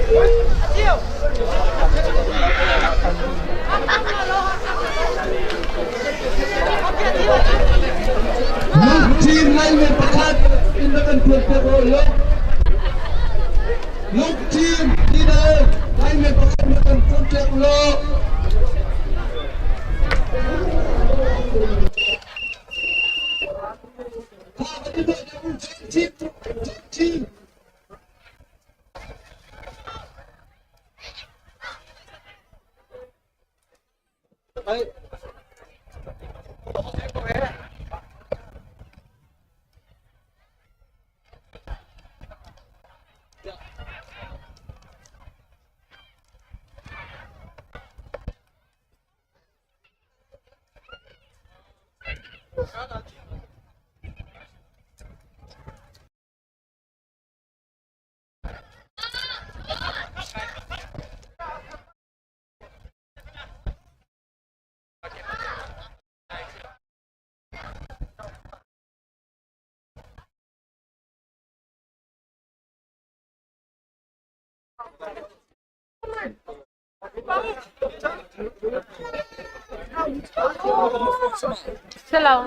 Lungcim laimi pakhat in na kan tuan piak u law. Lungcim leader laimi pakhat na kan tuan piak u law. Team, team, team. Selaw.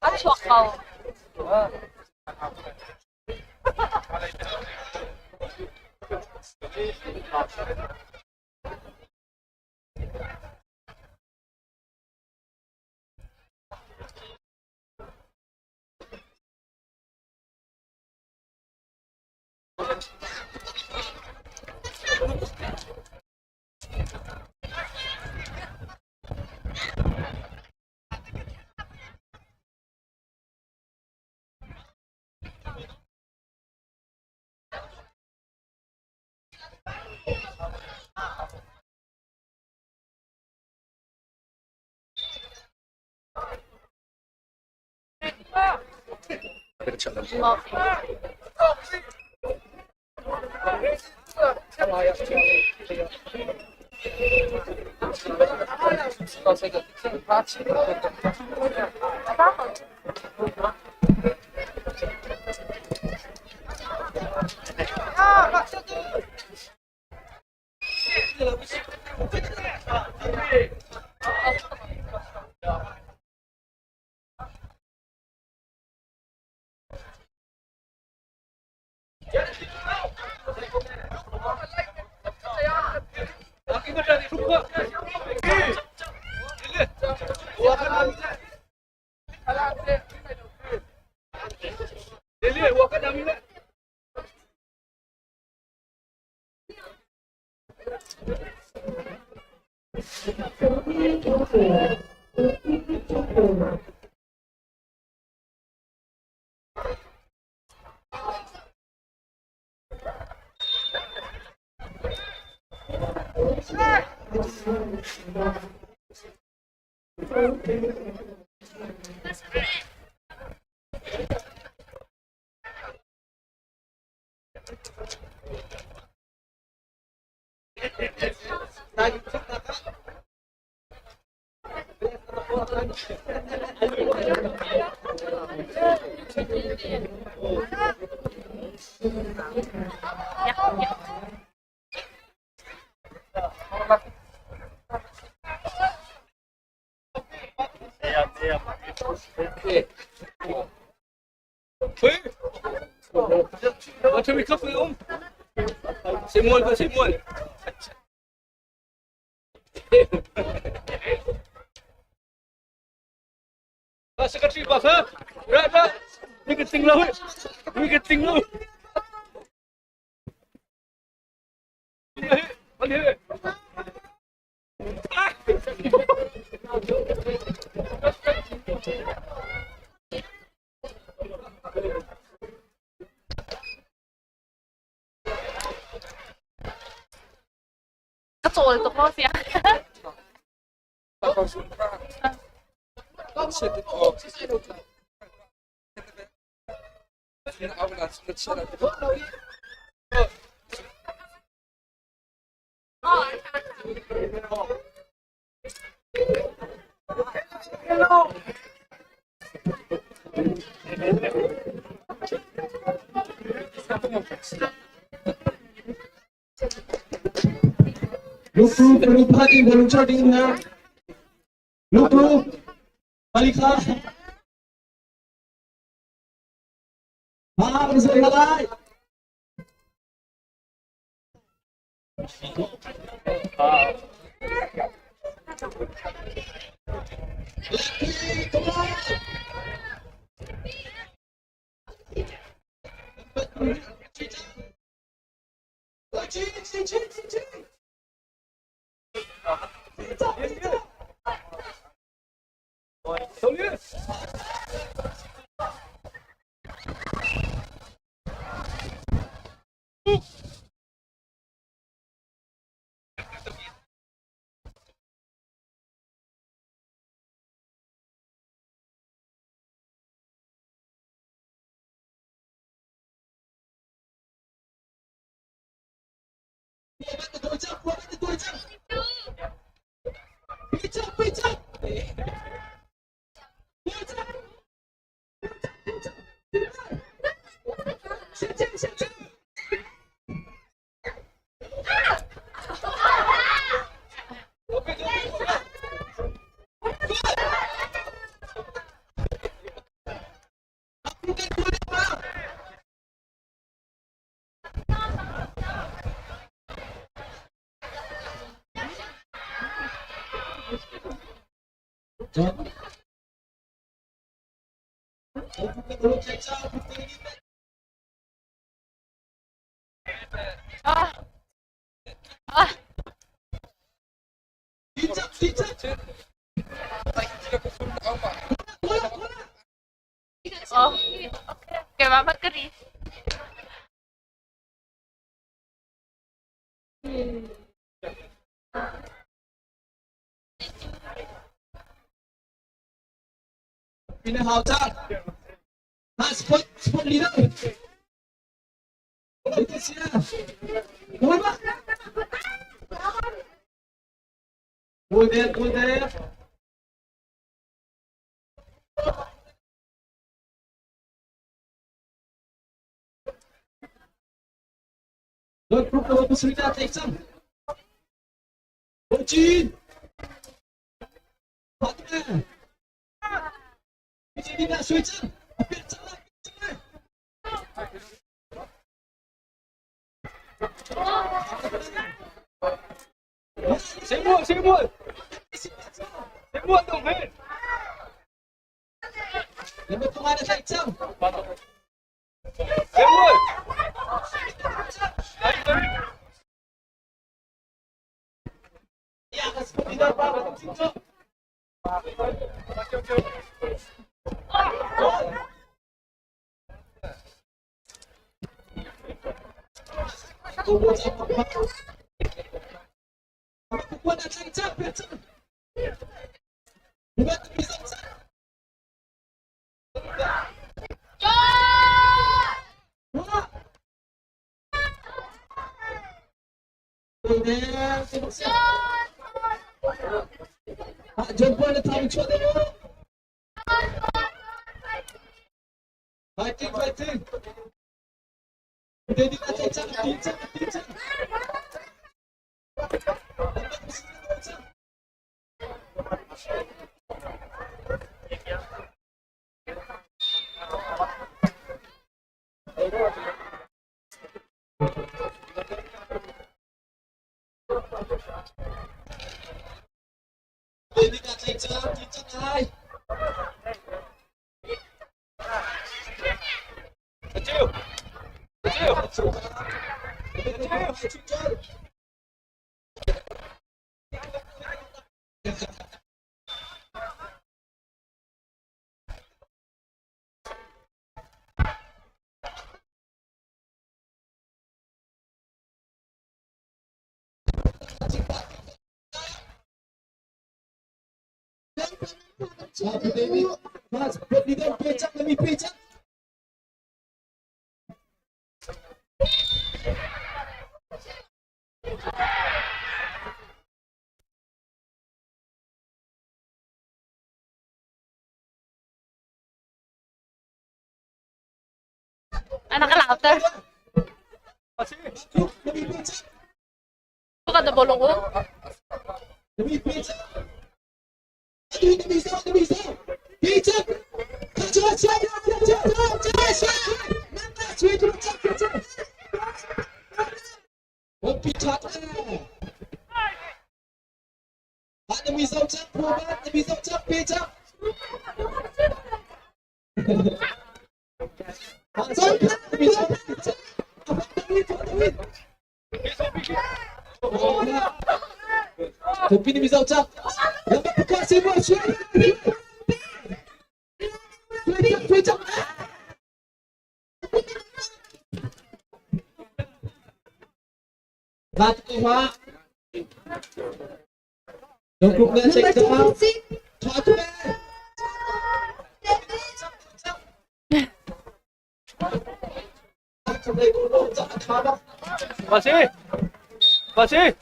A chuak ko. Ka cawl tuk maw sia. Lupru Parupha in volunteer ding na. Lupru Palika. Ma Rizal. Ah. Ah. Oh. Keimah hmanh ka ri. Pinahau cang. Ha sport sport leader. Itu sia. Mama. Go there, go there. Lord group na pasrita tek cang. Bocin. Fatma. Bicini nak sui cang. Apit cang lah. Sẽ muộn, sẽ muộn. Sẽ muộn đồng hết. Lepas tu ada tak cang. Sẽ muộn. Ya, sport leader pa. Cing Fighting, fighting. Ana ka lauter. Bukan na bolong ko. Number 26. Masih. Masih.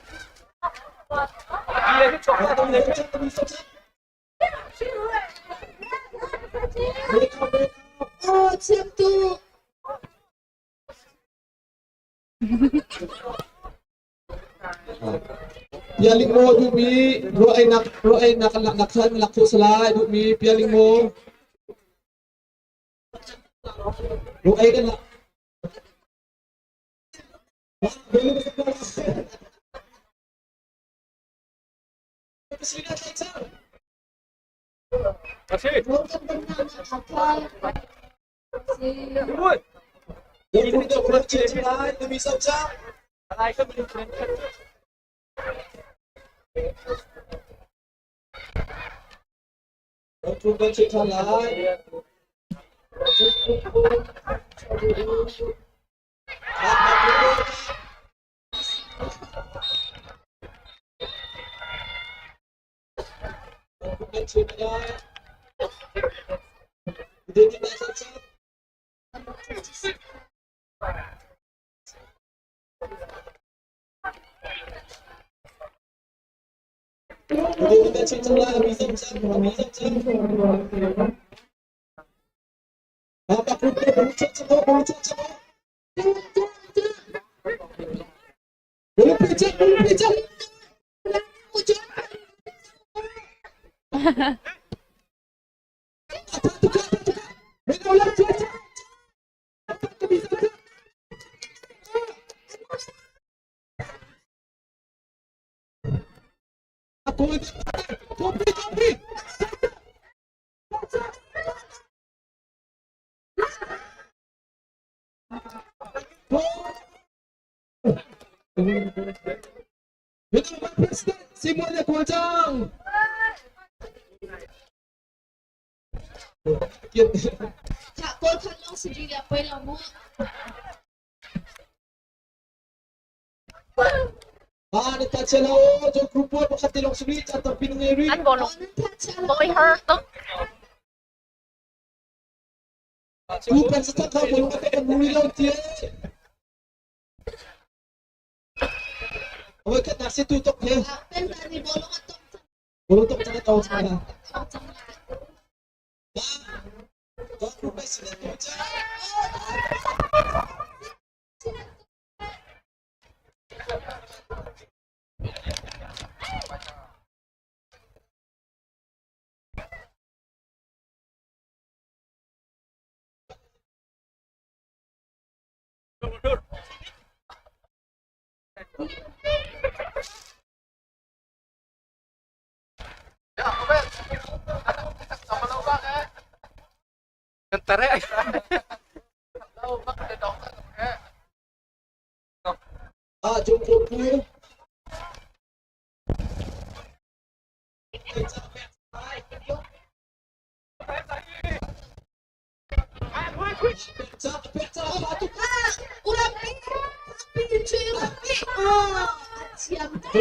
Oh, thiam tu. Pialing mo duhmi ruah einak laknak khan lak khawh si lai duhmi pialing mo ruah ei kan lak. Masih. Kawl khan lawng si rih le poi lo mu. An bolong. Boy her tuk. Pen ta ni bolong a tok cang cang lai. Ah, urapi, urapi, cuy urapi. Ah, a thiam tuk.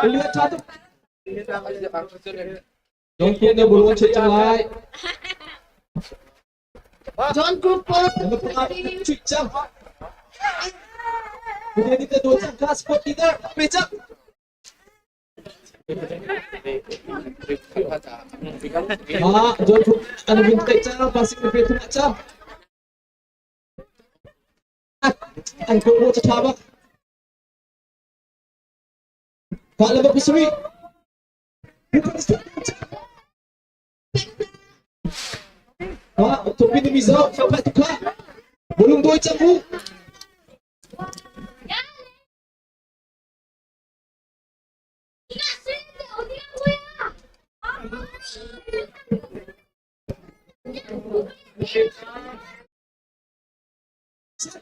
Ulia tha tuk. John Group ne bulu che chang lai. John Group po. Number 5 chui chang. Ulia ni te do chang ka sport leader pe chang. Ah, John Group an win te chang passing pe thuma chang. An ko mo cha tha bak. Fa number 7. Ah, topi ni mizo, pa tukha. Bulung doi chang u.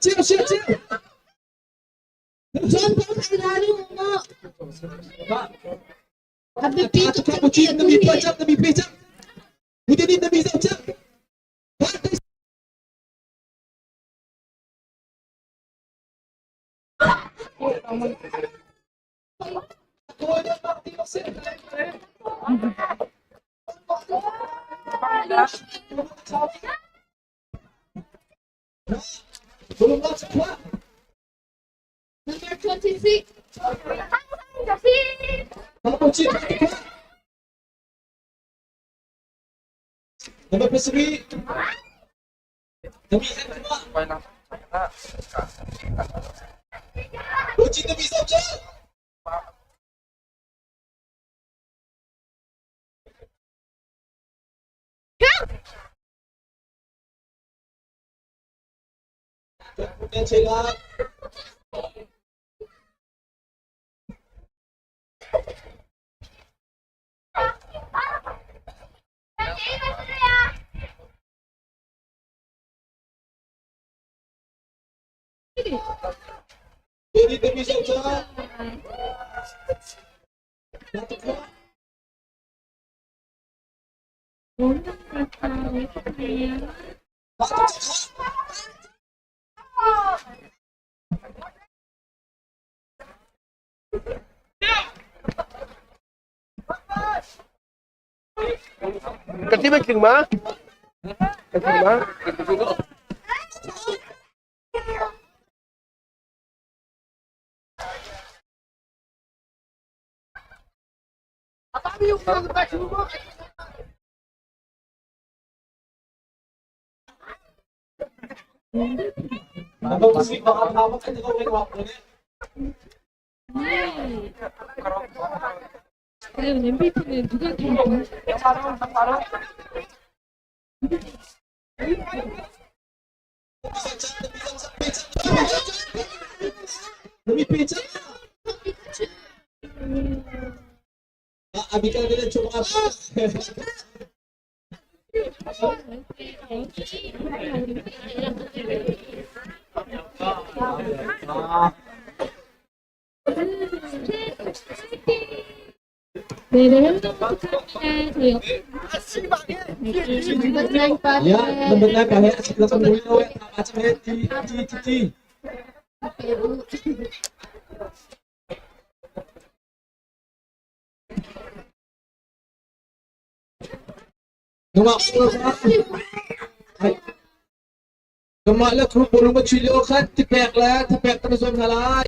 Chiu chiu chiu. John Paul Kailani mo. Abipi Ah, tukha bu chin na mi pa chang na mi pe chang. Bu ni na mi zau chang. Number 26. Number 3. Kasi may ma? Kasi ma? 과연 MVP는 누가 탈까요? 네, 네, 행동 축하합니다. 저희 Number 9 pa. Ya, number 9 pa he. Langsung dulu ya, macam he ti ti ti ti. Nungak le kru bolong ma chui leo khan ti pek le ti pek tam zom halai.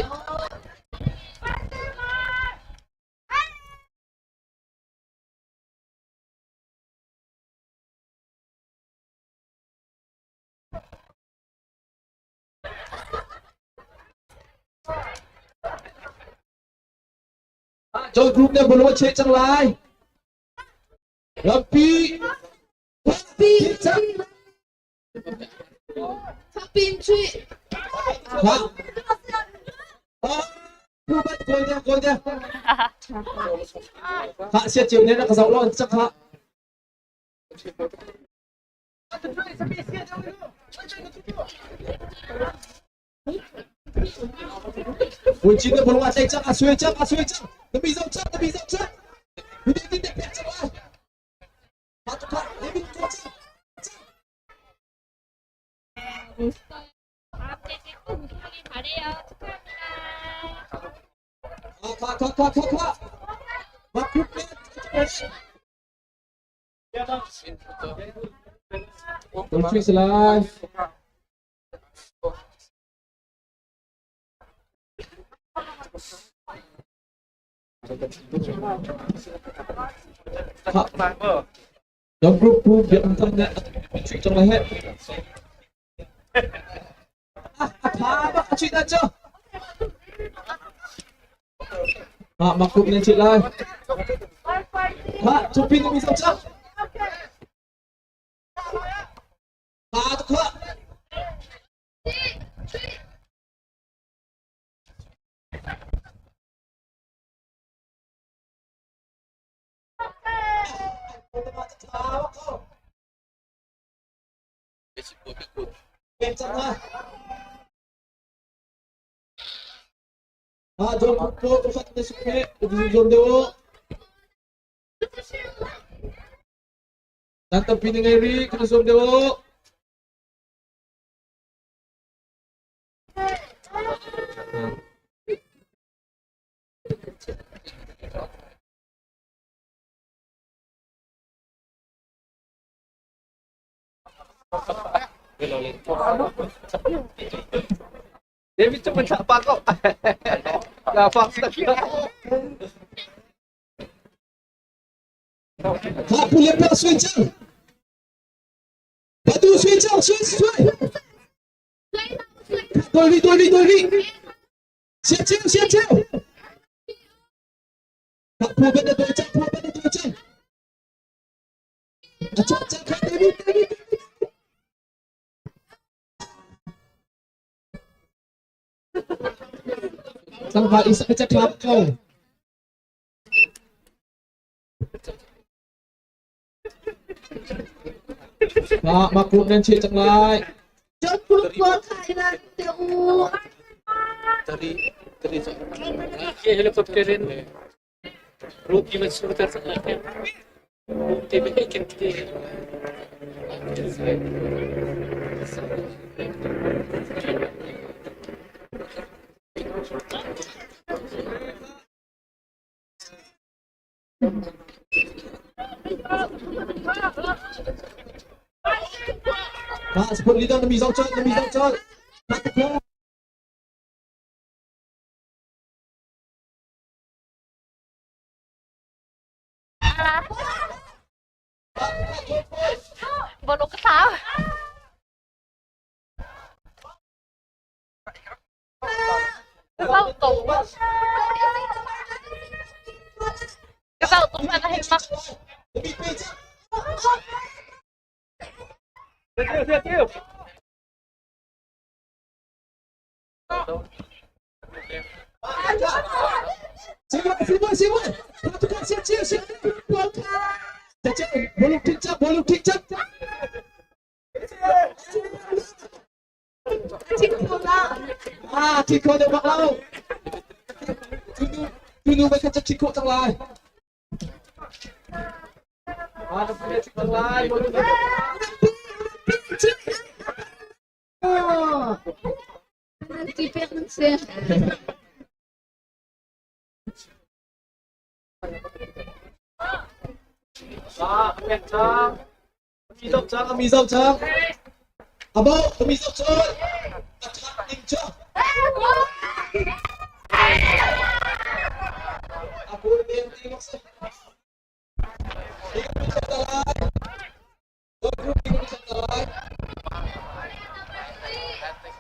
John Group ne bolong che chang lai. Rapi Happy. Chang. Happy Tree. Ha. Ha. Bubat gol dia gol dia. Ha sia chiu ne na ka zau lo chak ha. Buổi chín được một loạt chạy chăng à xuôi chăng à xuôi chăng nó bị dâu chăng nó bị dâu chăng đi đi đi đẹp chăng à bắt thoát đi bị cô chăng 앞에 꼭 우승하길 바래요. 축하합니다. thoát thoát thoát thoát thoát. Tôi truy lại. Nhóm group group Việt Nam này truy trong này hết. À, bác truy ra chưa? À, mặc group lên chị lại. À, chụp pin mình sao chưa? À, tôi David cuma tak pakok. Lah fakta. Batu 睡觉睡睡。对立对立对立。先进先进。破边的对战，破边的对战。啊，这这看对立对立。Sampai isa kecak kau. Pak, makhluk dan cik cek lai. Pak, sebut lidah demi zaucat, demi zaucat. Pak, Bolong ketawa. Cái tủ. Cái bao tủ mà nó hình mắc. Tiếp tiếp tiếp. Siapa siapa? Tukar siap siap siap. Caca, bolong kicap, bolong kicap. À, Chico được bắt lâu. Tunu với cái Chico trong lại. À, Chico trong lại. Mizo Abo, Mizo Chang. Aku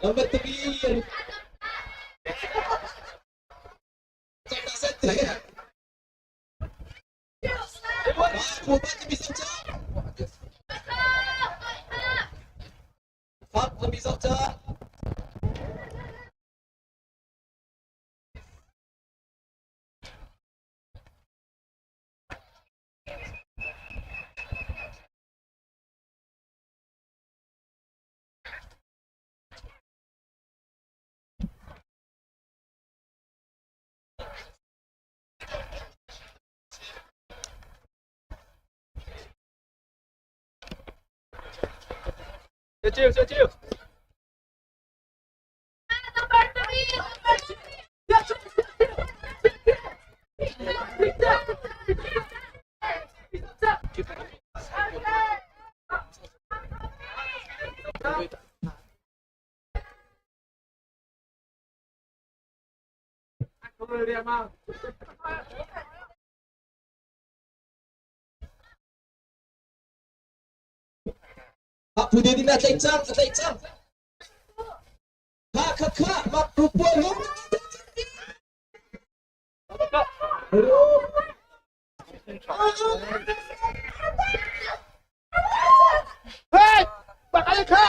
Number 3. Chiêu, chiêu, chiêu. Number 3! Number 3! Phu din a tlaih cang, a tlaih cang. Kha kha kha mak rupo lung. Hey! Bakal kha!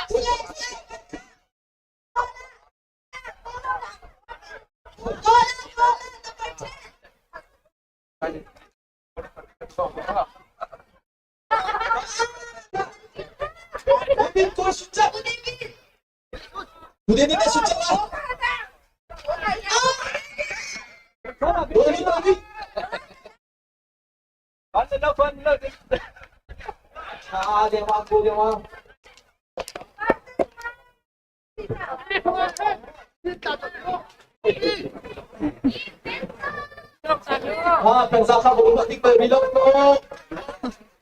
부대님의 숫자가 자, 대왕, 고대왕. Ha, pensaka mo ba tik ba bilog mo?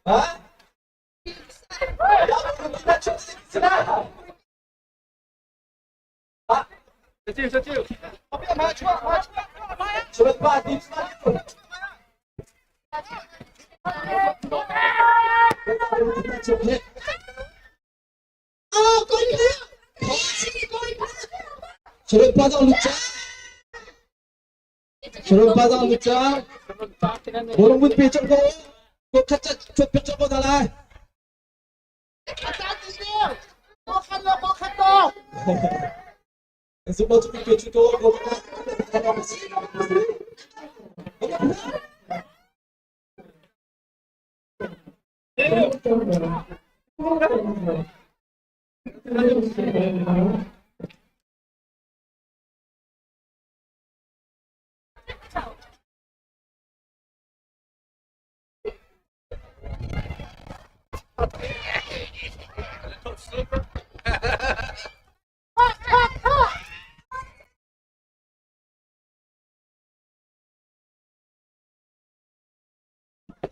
Ha? Sunod pa, team smile. Sunod pa daw lucha. Burung pun picok ko. Ko kacat chot picok ko dalai. Semua tu picok ko ko.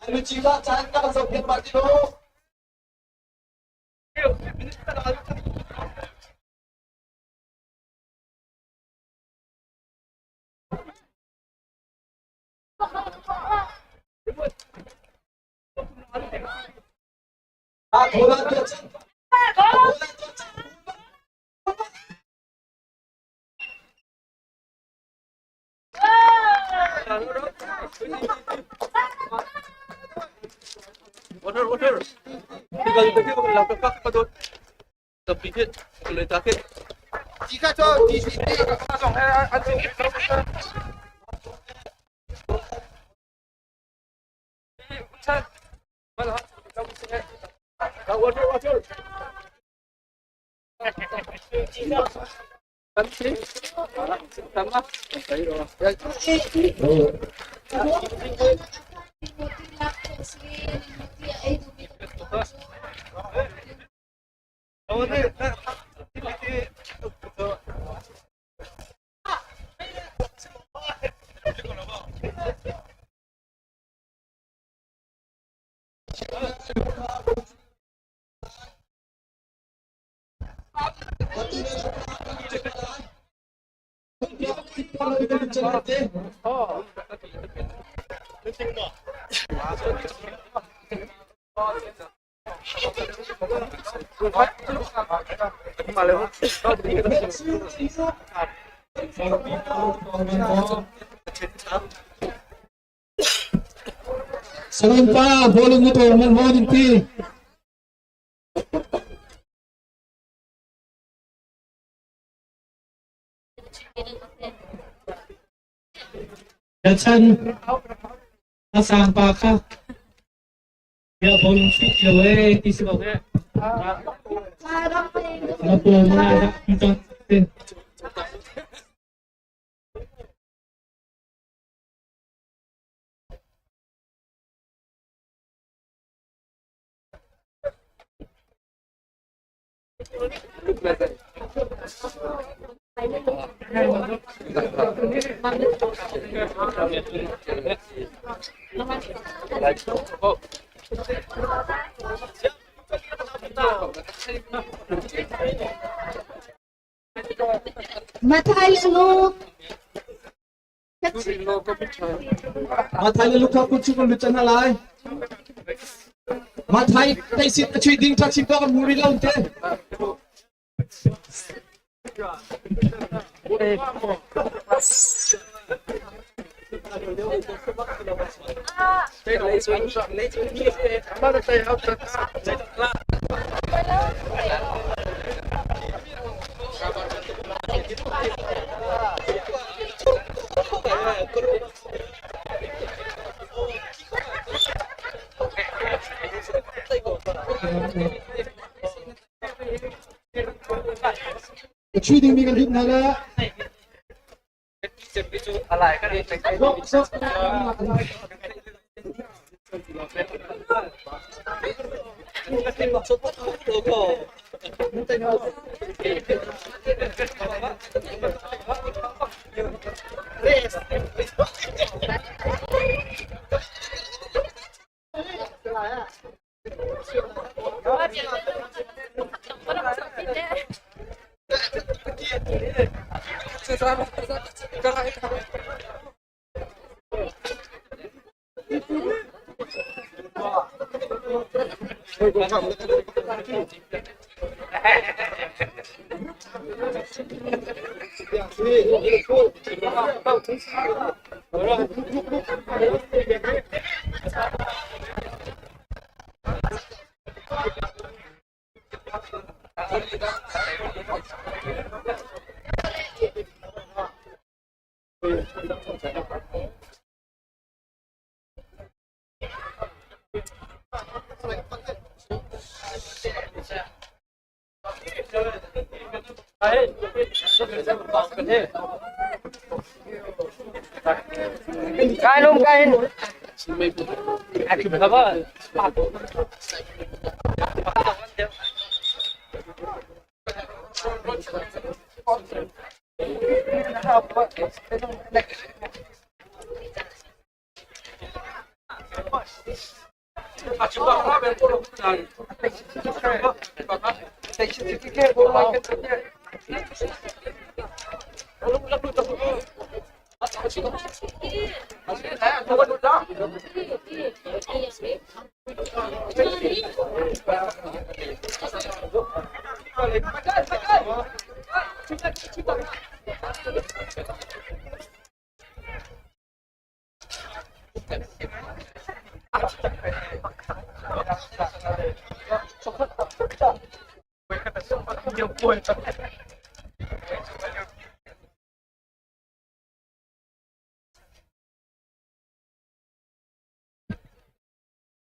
Luciba chan ka sa Pian Martino. Ah, bola tu chan. Bola tu chan. Water, water. Tinggal tadi aku lakukan apa tu? Terpijit, boleh sakit. Water, water. Serempa bolong mo to man mo din ti. Chan asang pa ka. Ya bolong fit yo eh ti si ba. Ano po mga anak dito. Matay ano? Mathai le Luka kut chung kan lut cang hna lai. Mathai teisit a chuih ding ṭha chim kan hmu rih lo te. A chuih dingmi kan lut hna le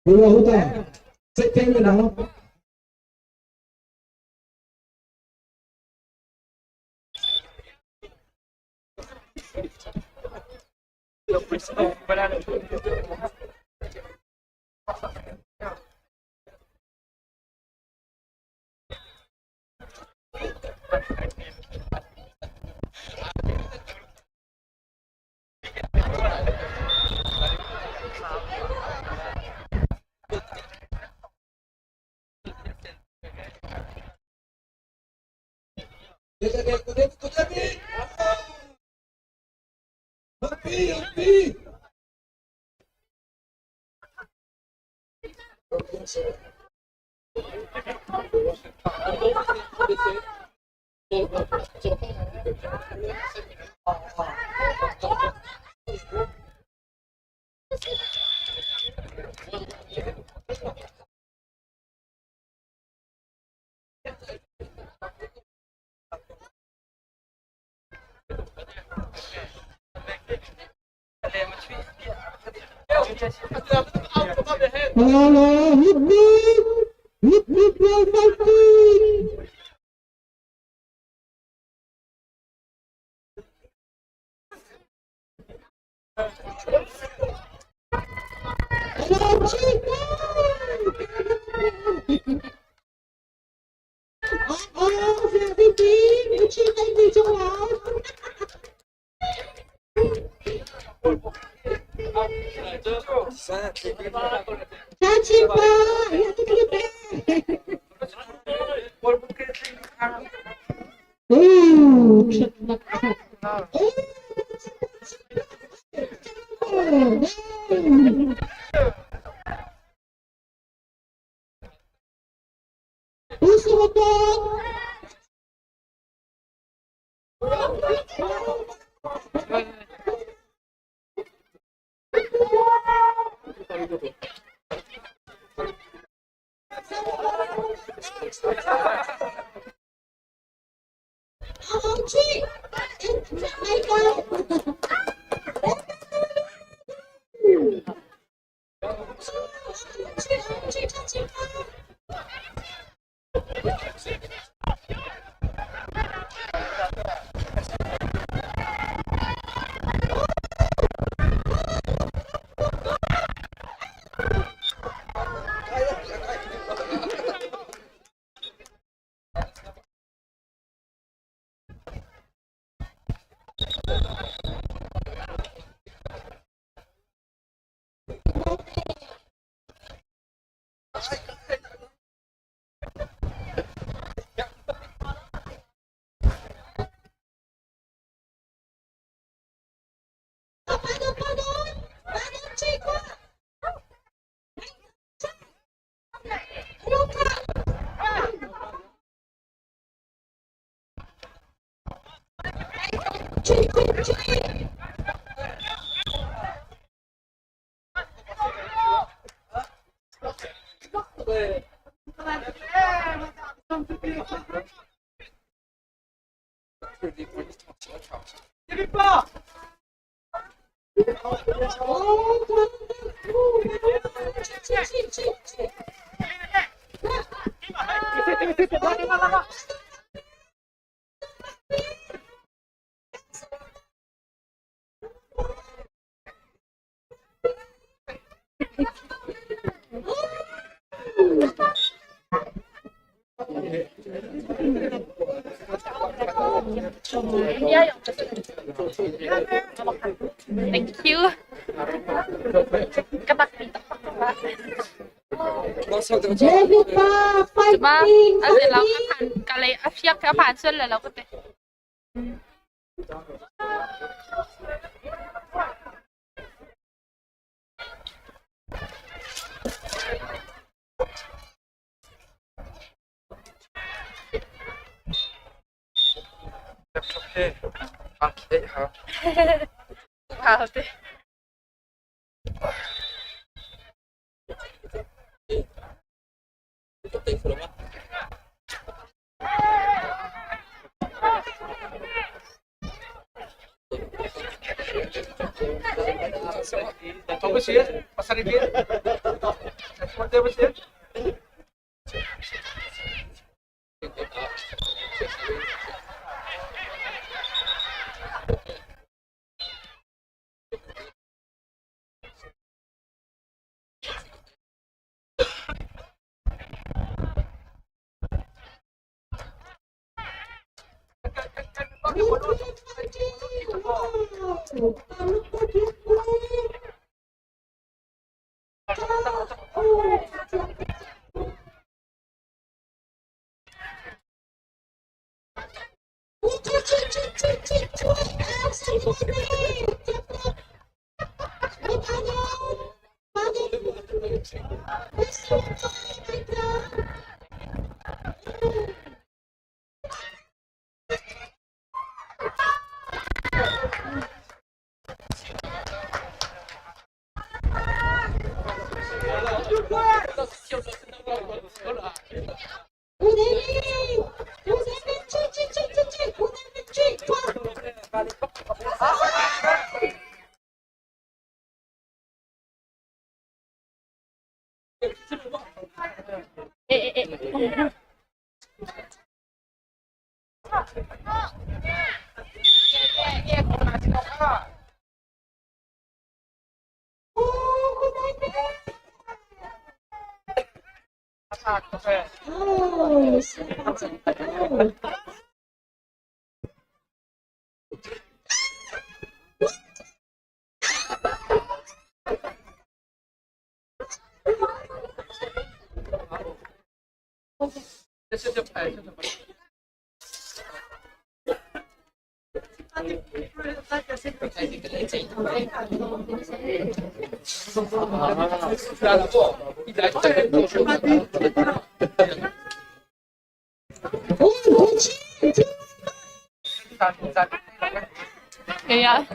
Bola hutan. Cek tengok dah. Happy, happy. Hello, hip hip, hip hip, well fighting. Hello, chicken. Oh, very big. Chicken dito ah. Chachi pa! Oh, Thank you. Các bạn David Pa Cuma fighting ada lau fighting kan kalau afiak ke apaan sudah lah lau kete. Laptop he angki deih hau. Wow te. Eh eh eh. Kaya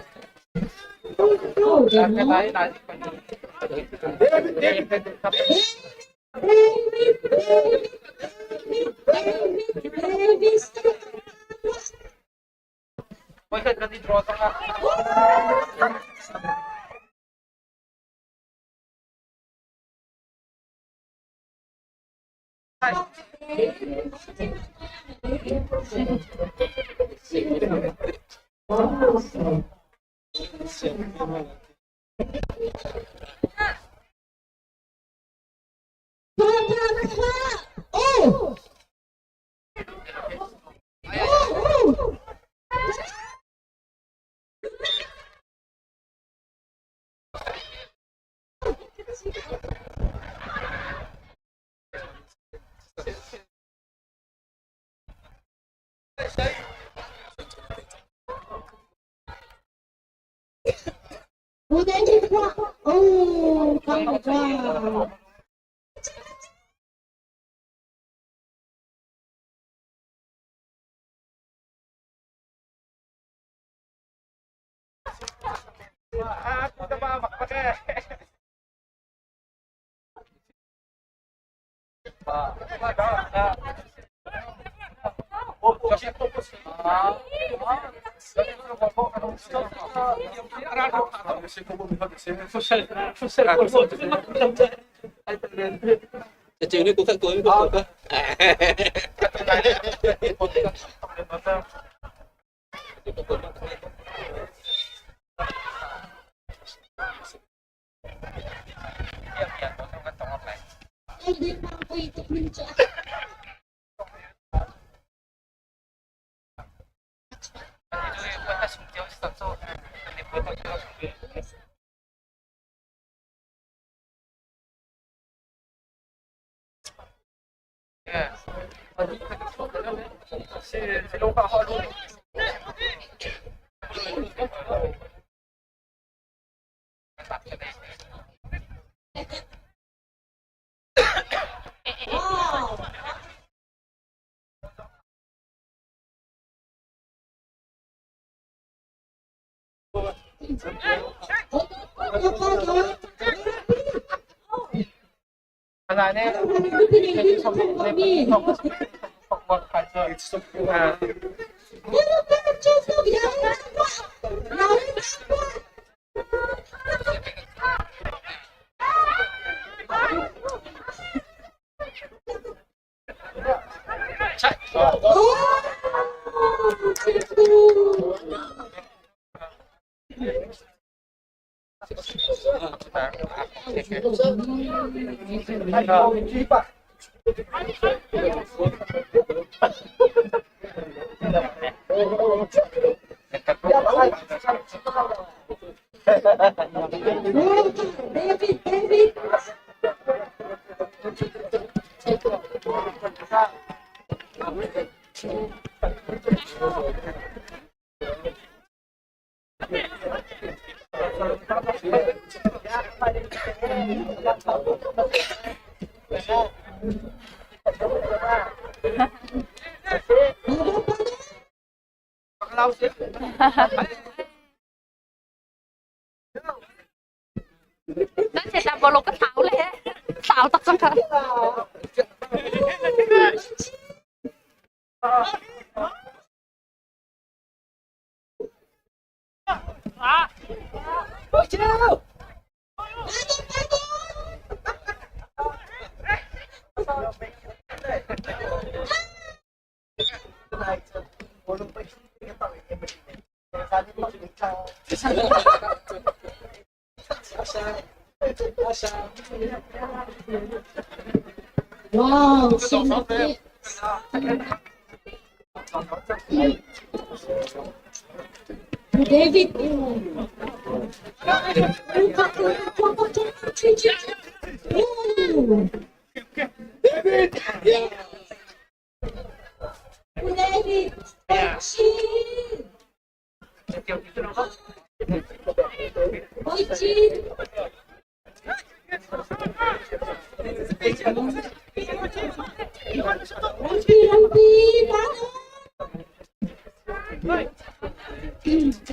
Cewek ni kau kau kau. Nan se ta bolo ka thau le. Thau tak sang ka. Wow, siyempre. David. David. Yeah. David. Kimchi. Rangpi, rangpi, paano? Kimchi.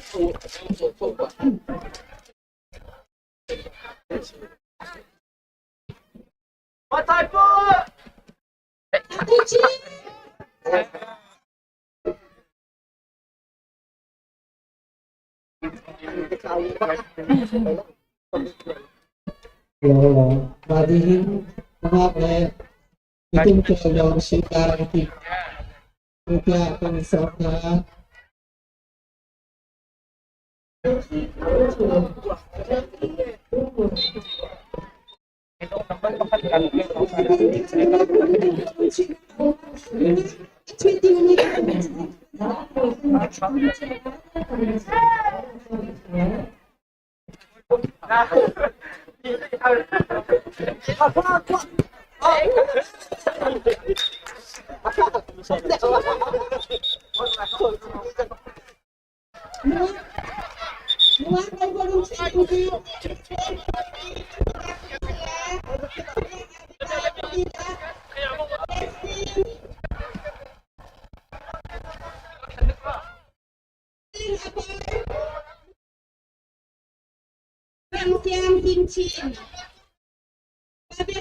Xem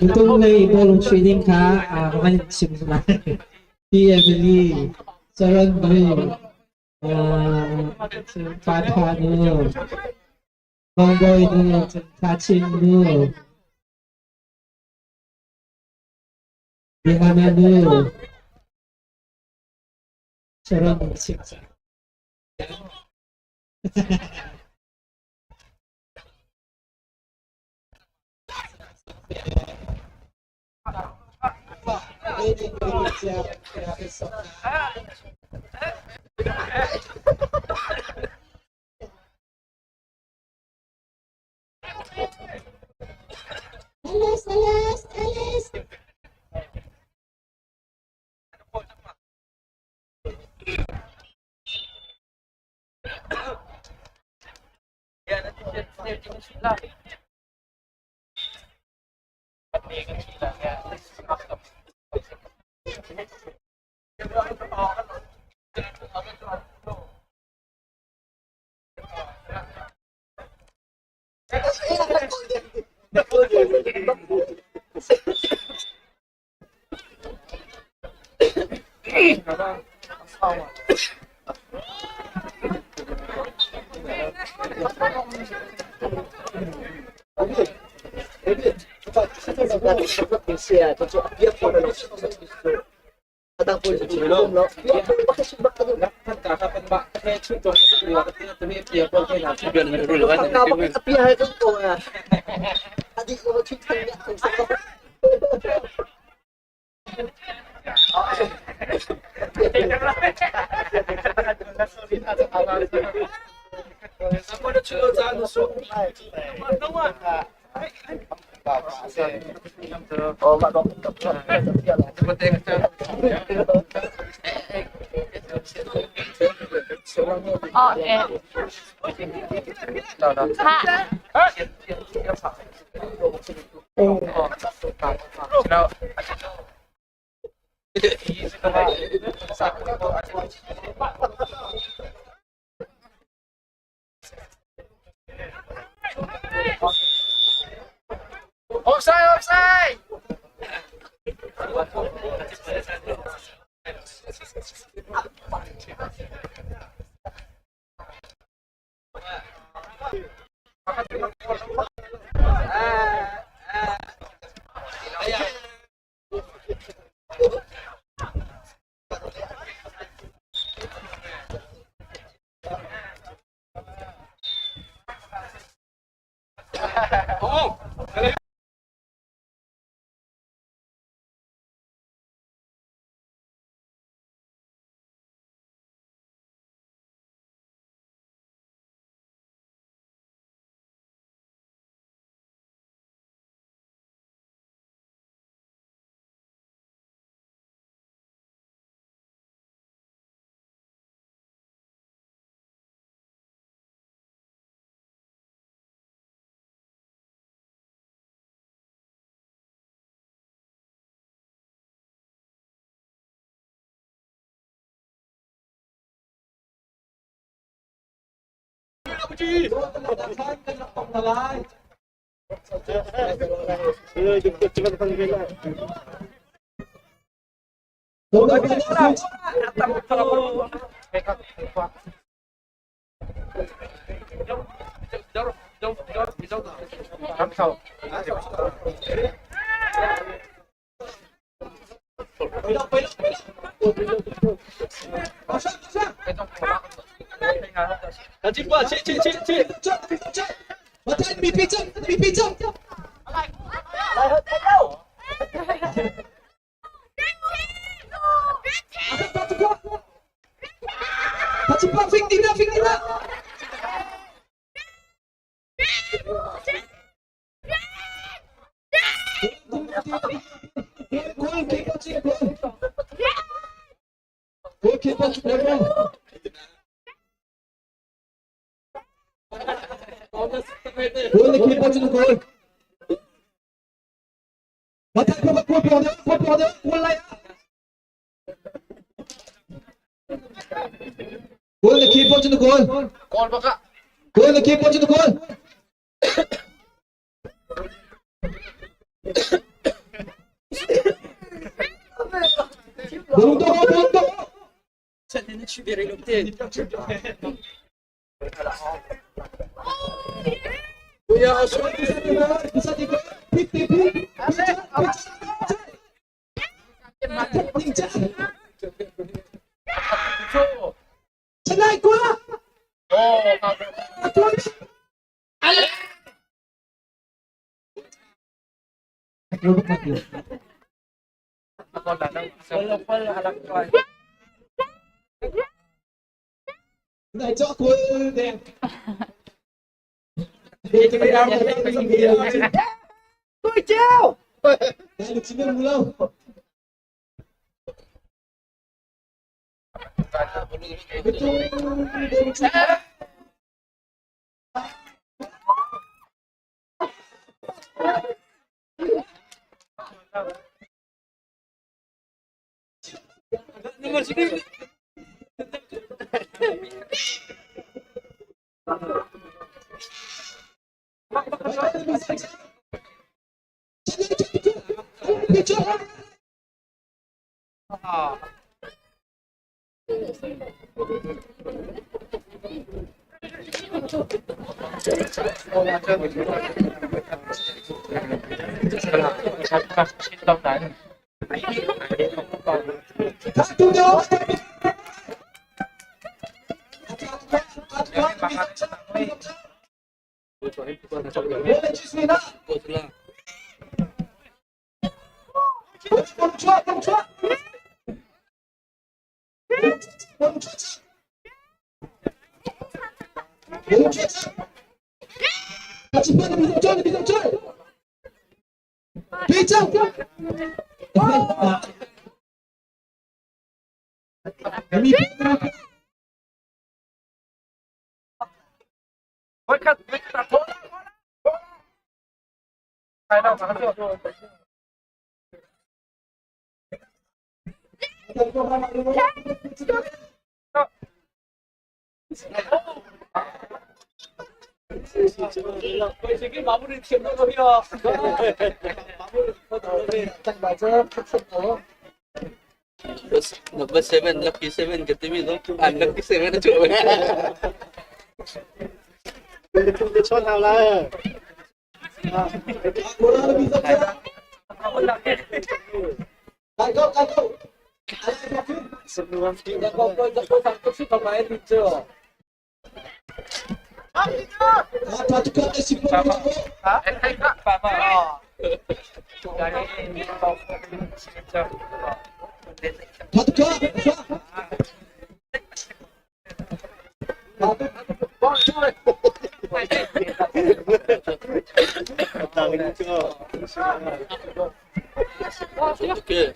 Itong lei bolong trading kha kan sim lai. P Emily, Saran Nu, Fatha Nu, Mongboy Nu, Kachin Nu, Rihanna Nu, Sharon sim. Alas, alas, alas. Oh, eh. Ha. Offside, offside. Goal baka. Goal na keeper to the goal. Bulundu bulundu. Number 7, lucky 7 ka timi no. An lucky 7 na chu. Okay.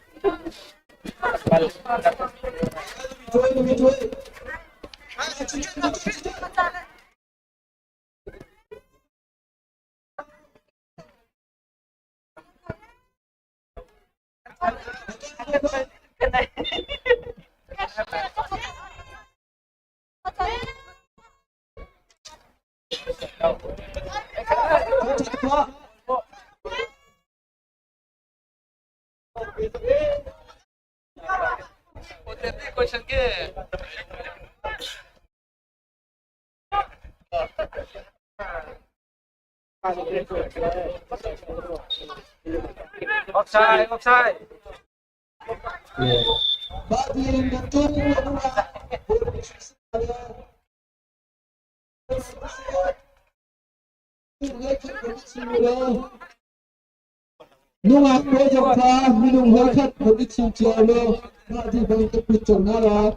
Offside, offside. Nungak pawl zong kha minung voikhat vun i thim cio law mah ti bantuk put cang hna lai.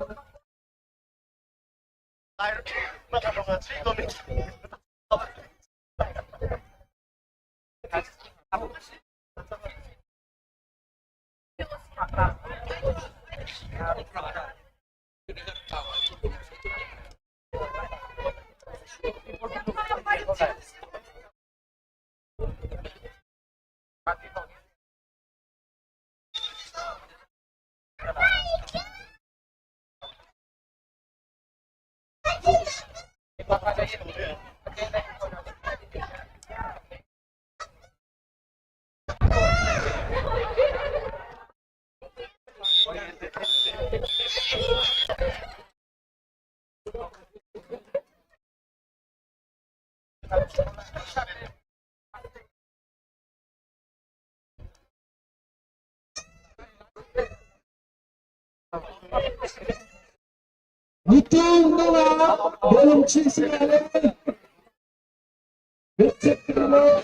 Nitung nungak belum chisale Betekilo.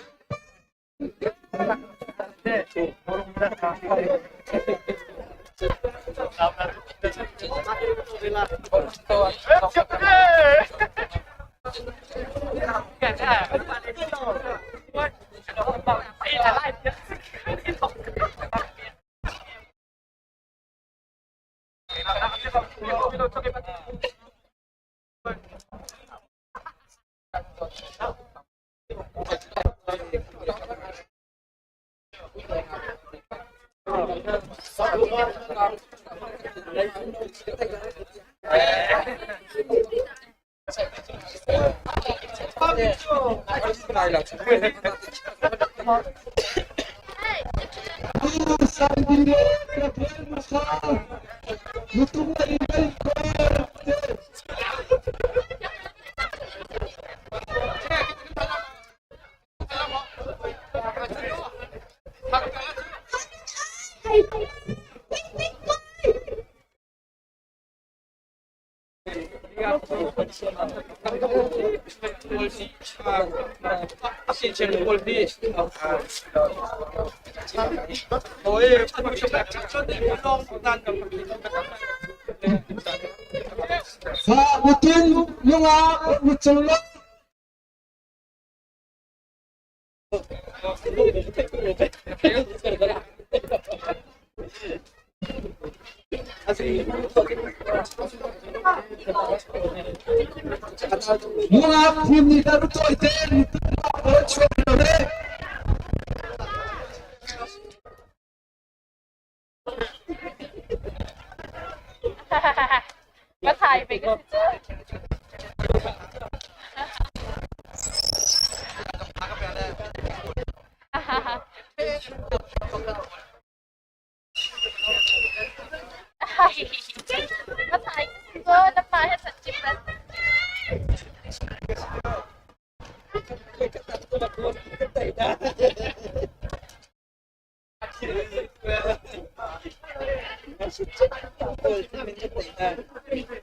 Mutung nungak mutung Nungak thim nih dah rutoi te mutung chuak lo le. thai ve ka si cu. Na thai ka si cu. Na mah he san chim na.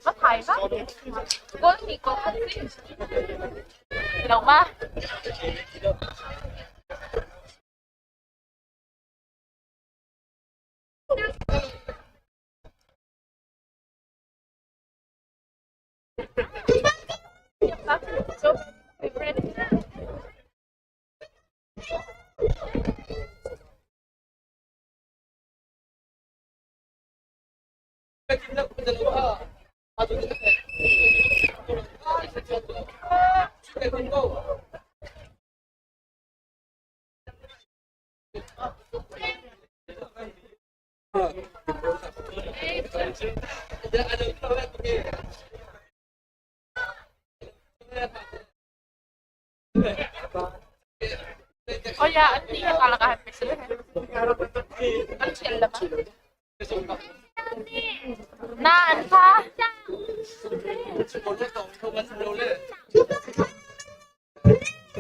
Có thầy đó. Có thì có không xin. Đâu mà. So favorite. Oh ya, an ni ka laka happy sila. An chill lama. Na an pha.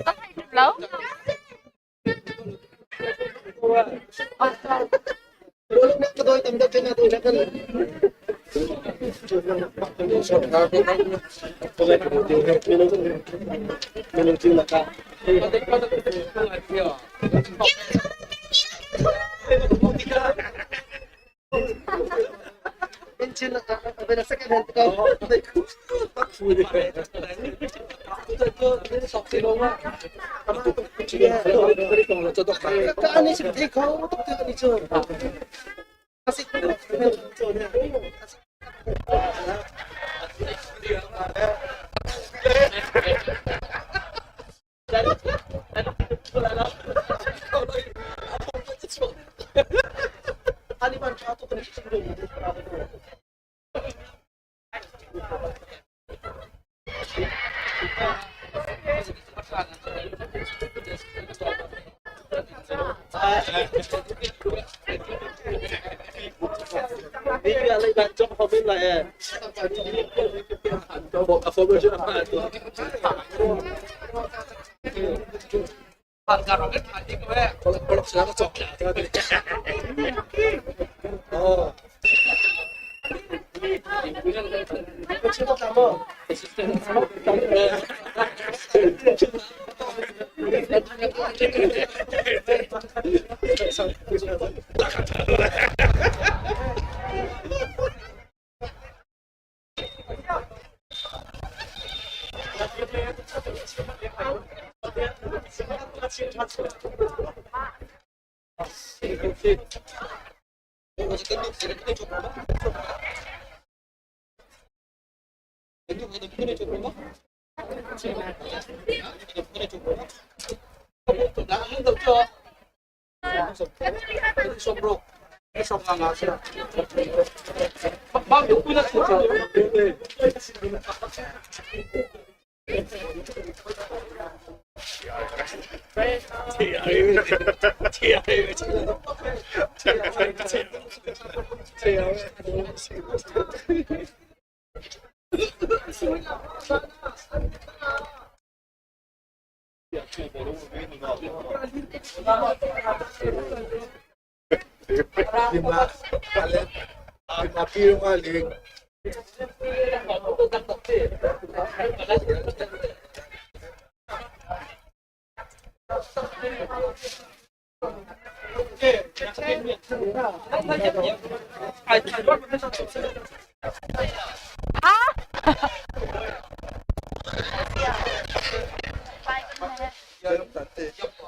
Có thầy chụp lâu.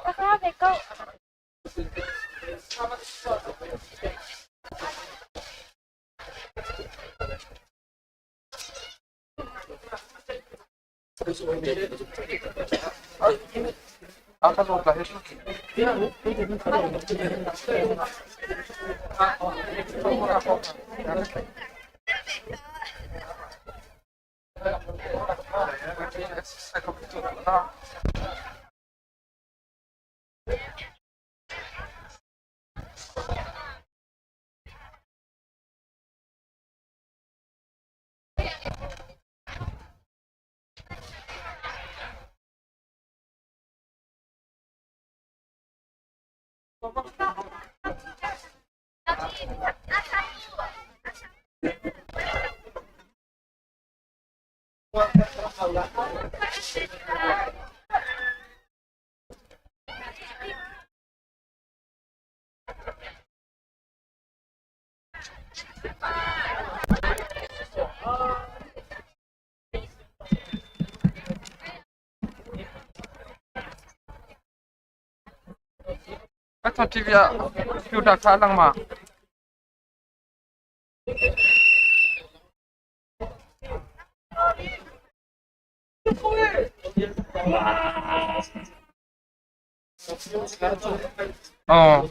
Kakak beko. Ka TV ah computer kha lang ma. Oh.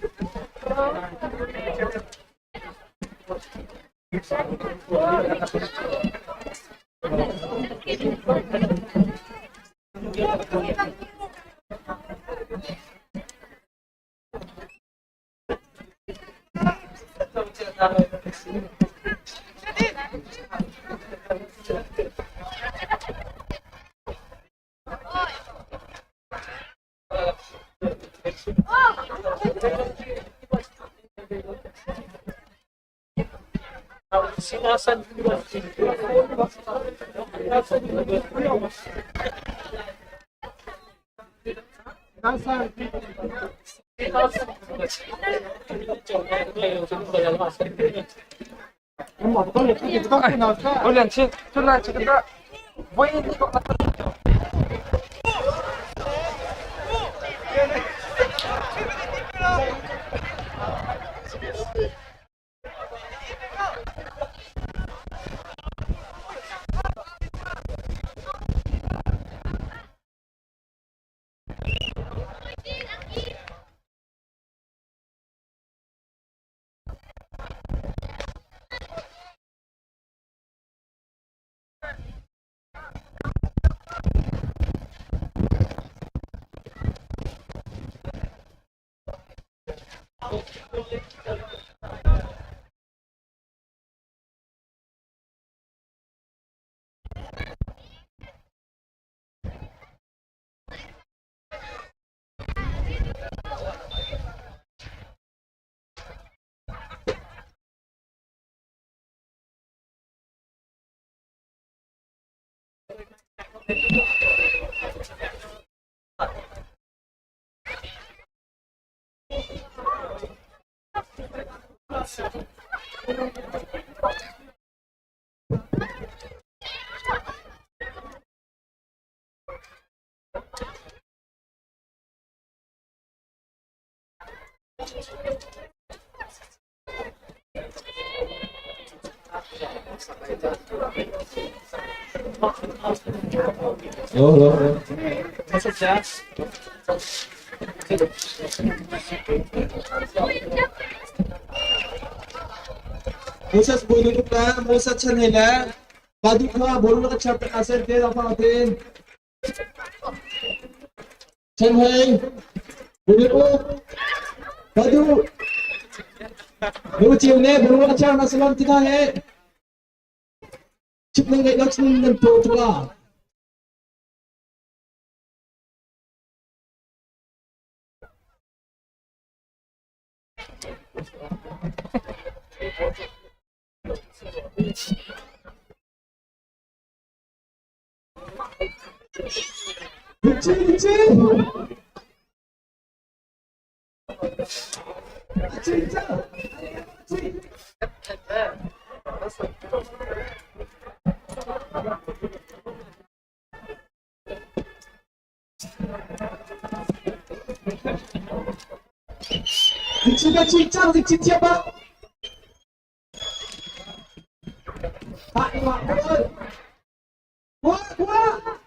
Hello, hello, hello. Moses Boy na Moses Chan hei le Badu kha bol na ka chap ka sen te da fa tin. Chan hei Bulu Badu Bulu chiu ne bulu ka chap na salam tina he. Chip nang ngai nak nan to tula. 그치 그치 진짜 그치 그치가 진짜 그치 tiaba Qua qua.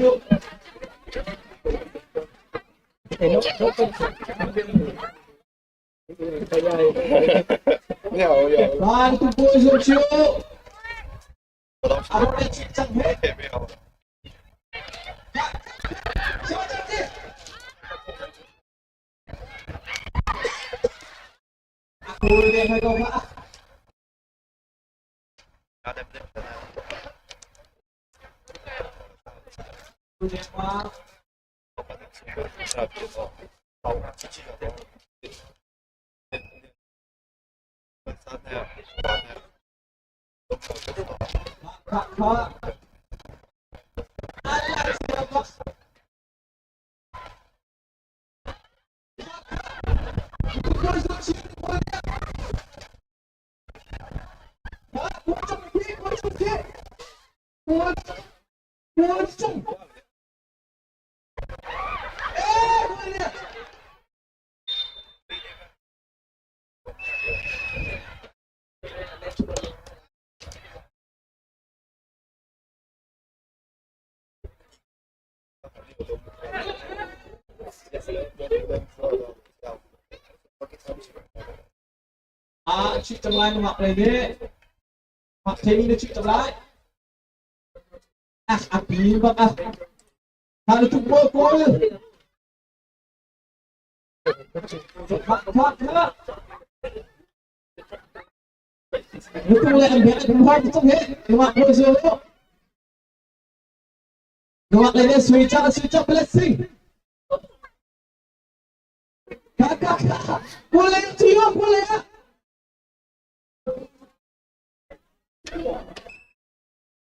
Ban tu pui zo chiu. Aro le chik chang he. Aku le hai ko ma. Ah, chih cang lai na ngak lei nih. Ngak thei na chih cang lai. Ah, a pi bak ah. Ha na tuk maw kawl? Khak khak khak. Na tung le an bek an hai cang he. Ngak lo zo lo. Ngak le ne sui chak sui chak blessing. Kak kak kak. Boleh cium boleh.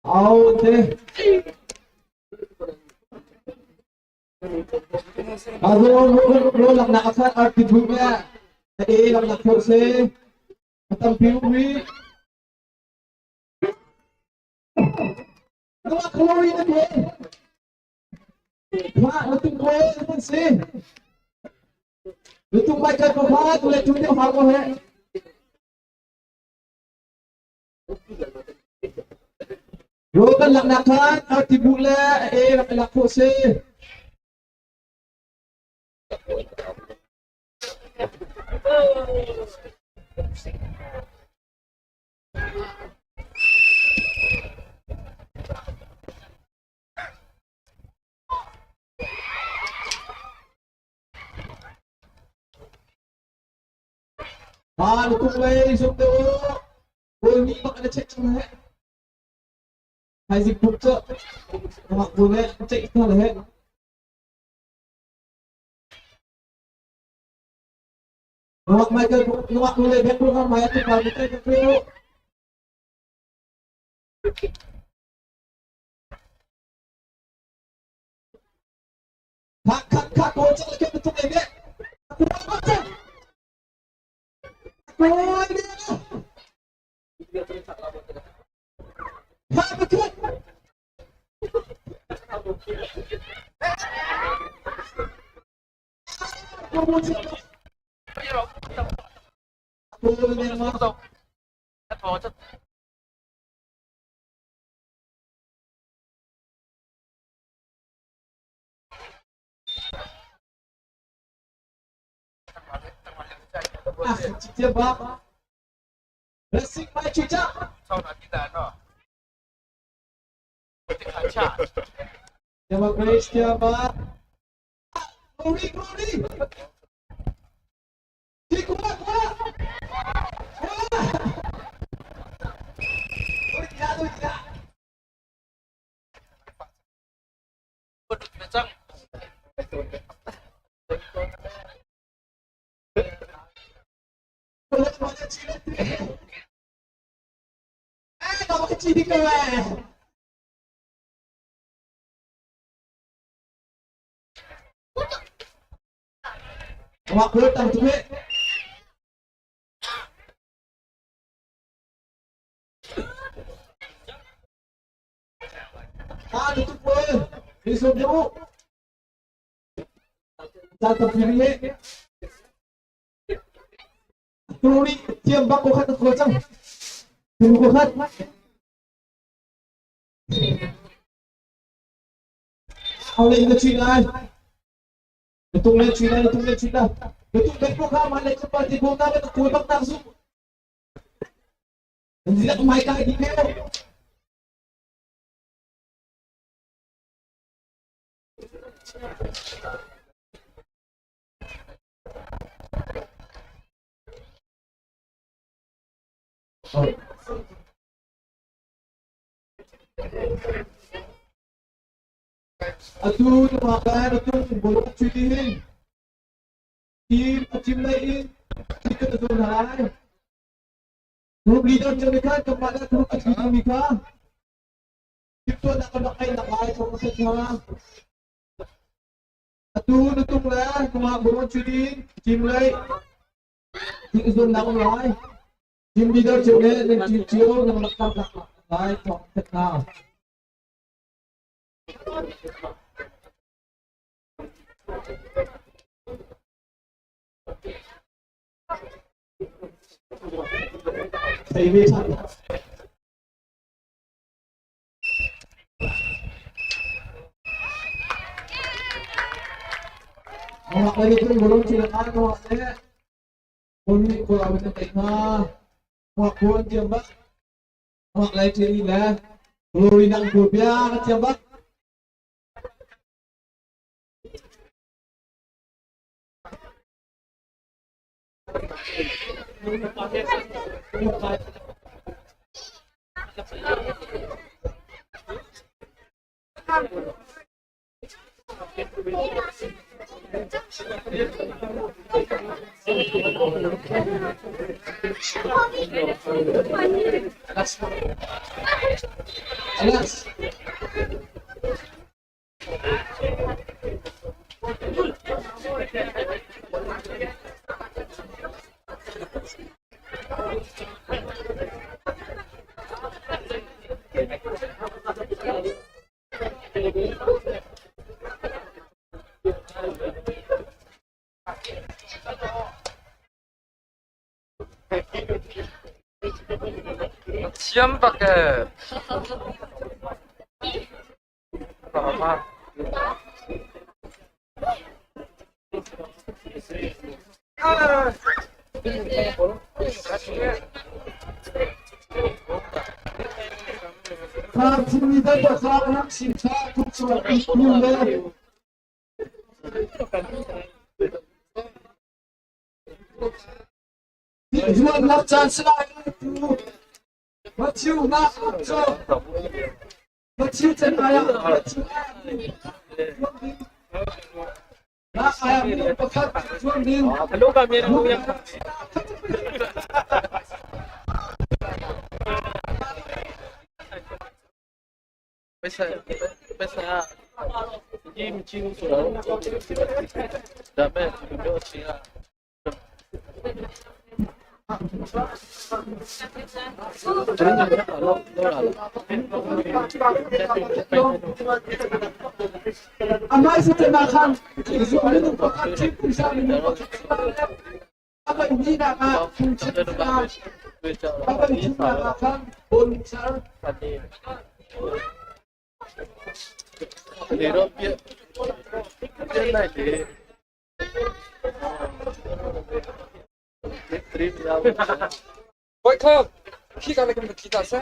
Au te. Aro ro lak nak akhat art ti bu me. E lak nak khor se. Tam pi wi. Nuwa glory na ke. Kha na tung ko na si. Lutung mai kai ko kha tu le tu ne ha ko he. Ro kan lak nak khan arti bu le e rak lak kho se. Ha lutung lei sum te u. Kawl mi bak na check chung he. Haizik buk cu mak bu le check hna le he. Nuak Michael nuak nu le bek bu nga mai tu pa bu te bu. Khak khak khak ko chang le ke tu le be. Ku ko chang. Ku ne. Ha bu tu. Ku bu chang. Ku ne ma. Ah, chitia ba. Blessing mai chucha. Tiama Grace tiama. Glory glory. Ti kuat kuat. Kuat. Ui ya ui ya. Eh, kamu kecil di kowe. Wak tang tuwe. Ah, tutup kowe. Di sum Ta ta piri. Turi tiam bak ko khat ko chang. Tu ko khat. Hau le na chui lai. Na tung le chui lai, na tung le chui lai. Na tung le ko kha ma le chapa ti bo na le ka kuai bak nak zu. Nan zilak mai kai di pheo. Atu na lai na tung bolok chui ti hin. Team a chim lei in ticket a zuar lai. Group leader cu mi khan kanmah le group a tli dingmi kha timhtuahnak kan rak ngeih nak lai thawng a hna. Atu na tung le nungak bolok chui din team lei ti zuamnak um lai. Team leader cio le nan team cio nan rak karlak lai thawng a hna. Thei ve ṭhan. Awak lagi tu belum silakan awak le. Kuni ko awak na tengah. Awak kuan tiam bak. Awak lai ciri le. Glory nang ko bia na tiam bak. Alas. Thiam bak ee. Zuamnak caan si lai Matthew na cu Matthew chan ai ah Matthew na ai ah minung pakhat zuam ding. 被谁？你进出了，咱们没有钱啊。 Amai sa te khan minung pakhat thim pumsa minung pakhat apa ini nak apa ini nak khan bon sar. နေတော့ပြက်ပြက်လိုက်တယ် Welcome. พี่กันเลยกันkita sa.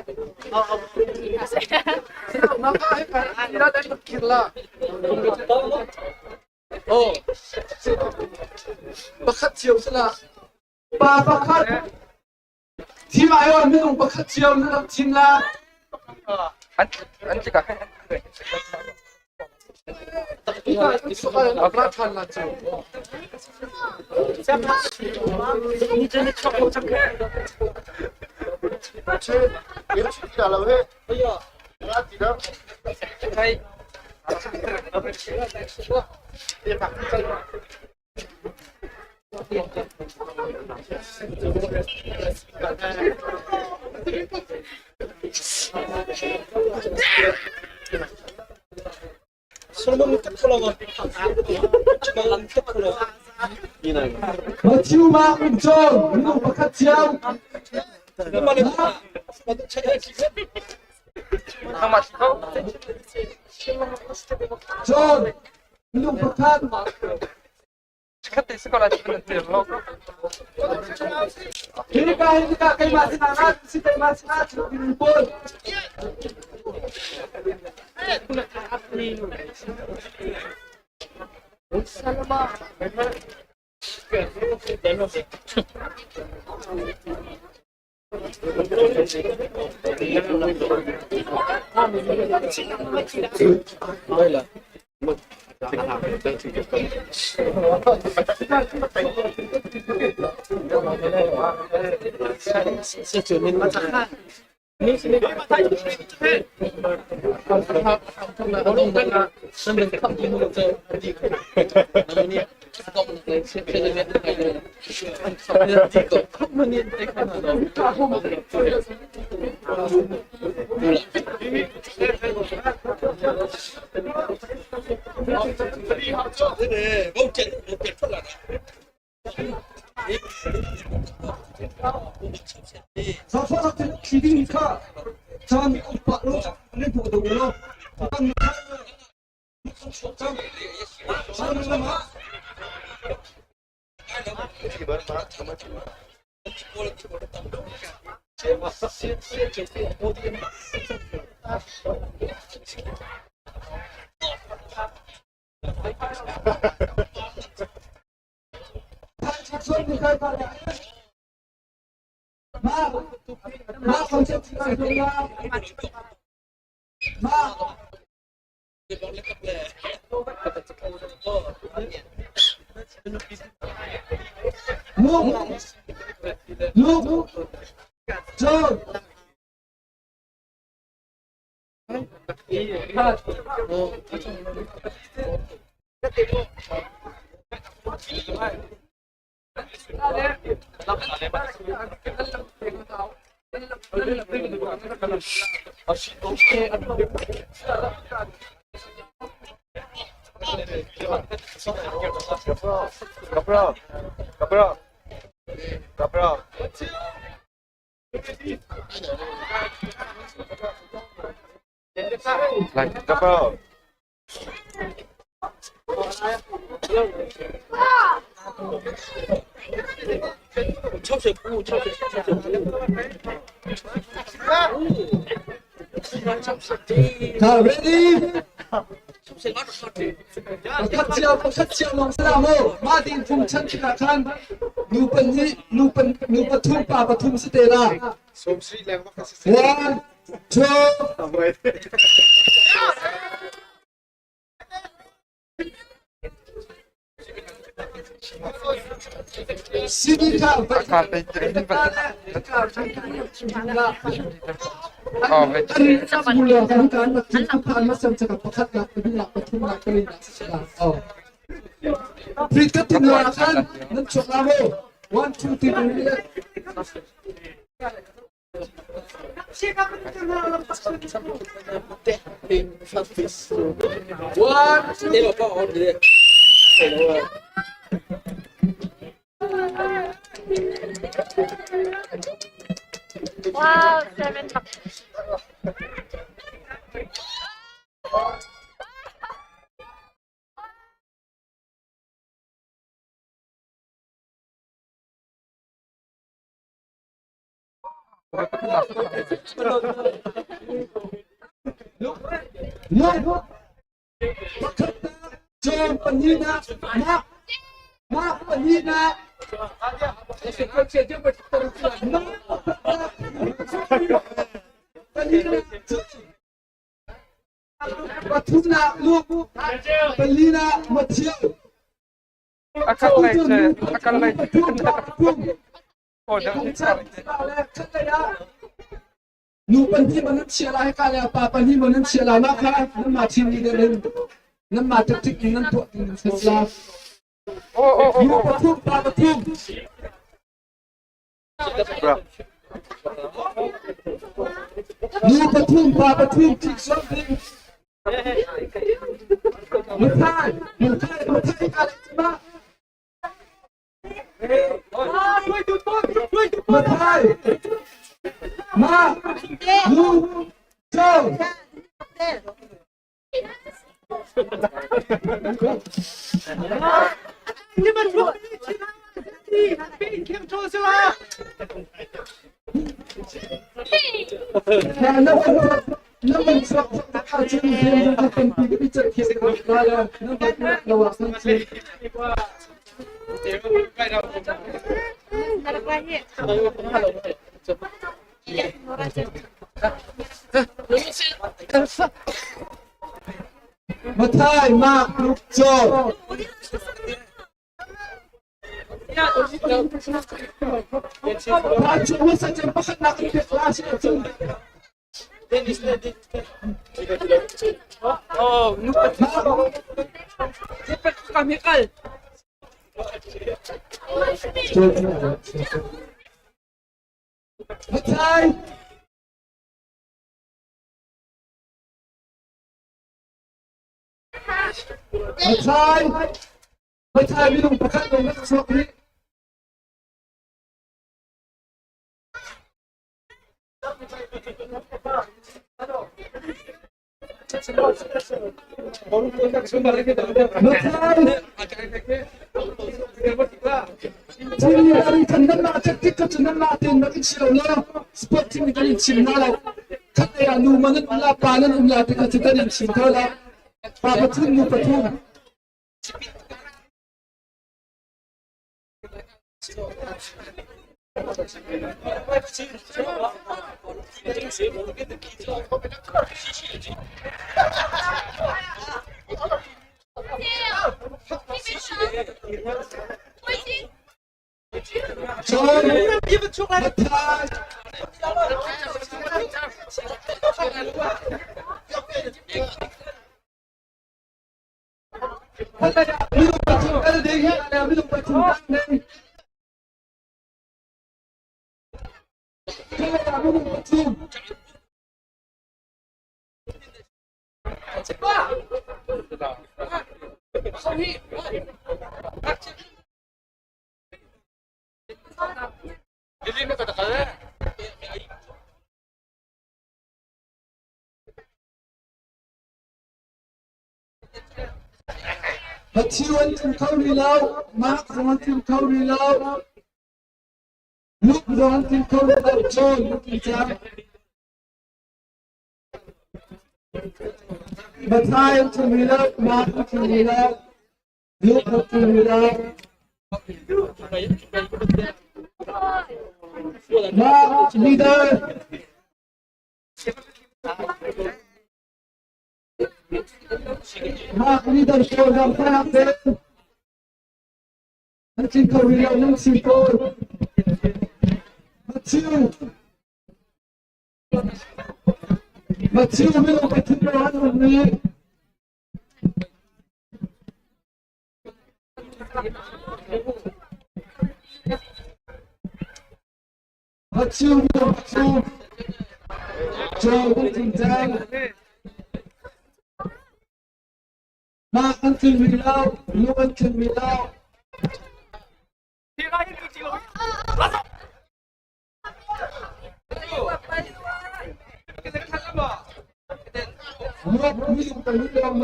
Oh. Pakhat cio sila. Pa pakhat thim ai on minung pakhat cio na rak thim la. อันอันจิกะ Matthew ma um chong minung pakhat cio. Nangmah si ko. John, minung pakhat. Chikkhat te si ko lai ti nan tir lo. Hika hika keimah sinah ra si keimah sinah cu pawl. Ready? Pakhat cio pakhat cio lawng si la mu. Mah ding phung chan tikah khan nu pahnih nu pan nu pathum pa pathum si te la. One, two. One, two, three, Wow, seven. Cawm pahnihnak nak nak pahnihnak pahnihnak pathumnak luk palinak mathieu A kal lei cu a kal lei Nu pahnih man nan chia lai ka le pa pahnih man nan chia lai mah kha nanmah thim ni deuh in nanmah tactic in nan tuah ding nan si la. Nu pathum pa pathum. Nu pathum pa pathum thik suam ding. Muthai muthai muthai ka le ma. Mathai ma nu Go! Mathai, Mark, Luke, John. Mathai. Mathai. Mathai minung pakhat lawng rak chuak rih. Sport team kan in chim na lo khat lei ah nu man an um la pa nan um la ti kha cu kan in chim ko la pa pathum nu pathum. Matthew an tlung kho rih lo, Mark zong an tlung kho rih lo, Luke zong an tlung kho rih lo, John an tlung cang. Matthai an tlung rih lo, Mark an tlung rih lo, Luke an tlung rih lo. Mark leader. Mark leader pawl ram phanak te nan tling kho rih lo nan si pawl. Matthew Matthew minung pathum lawng an um rih. Matthew minung pathum John an tling cang. Mark an tling rih lo, Luke an tling rih lo. Luke minung pahnih lawng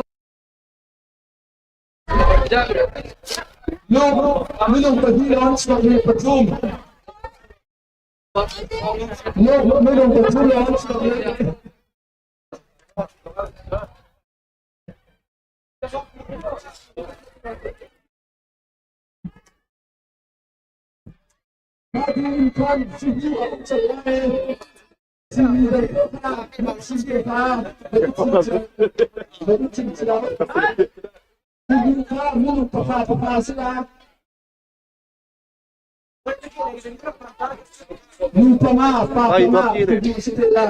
Luke minung pahnih lawng chuak rih pathum. Luke minung pathum lawng chuak rih. Nu panga, pa panga, tu si te la.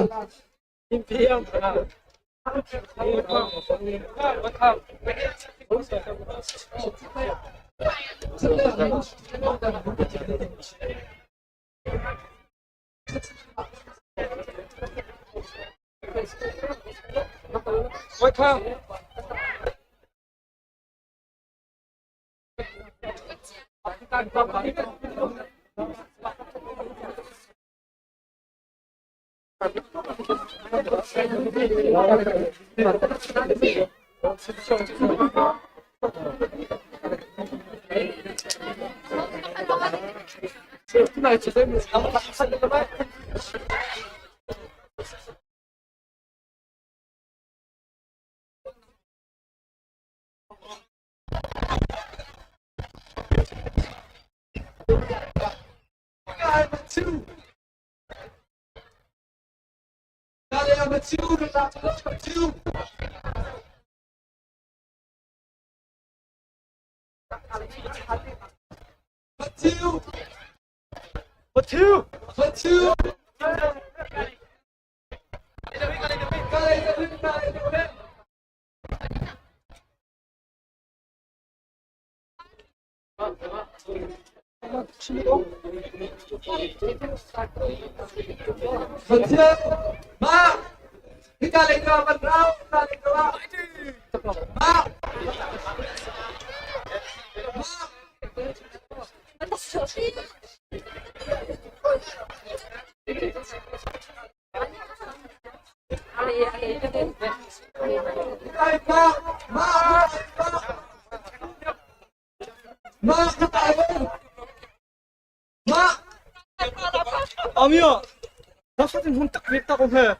아미야, 나 사진 혼딱 그랬다고 해.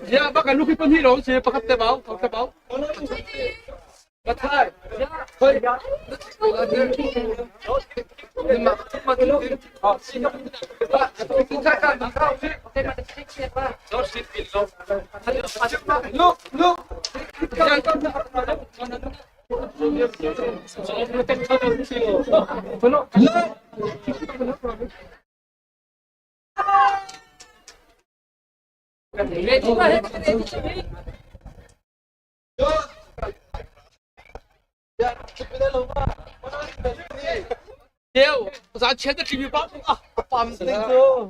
Ya, baka luki pan hiro si pakat te bau, pakat te bau. Bathai. Hoi. 咱钱的 TV 八啊，八那个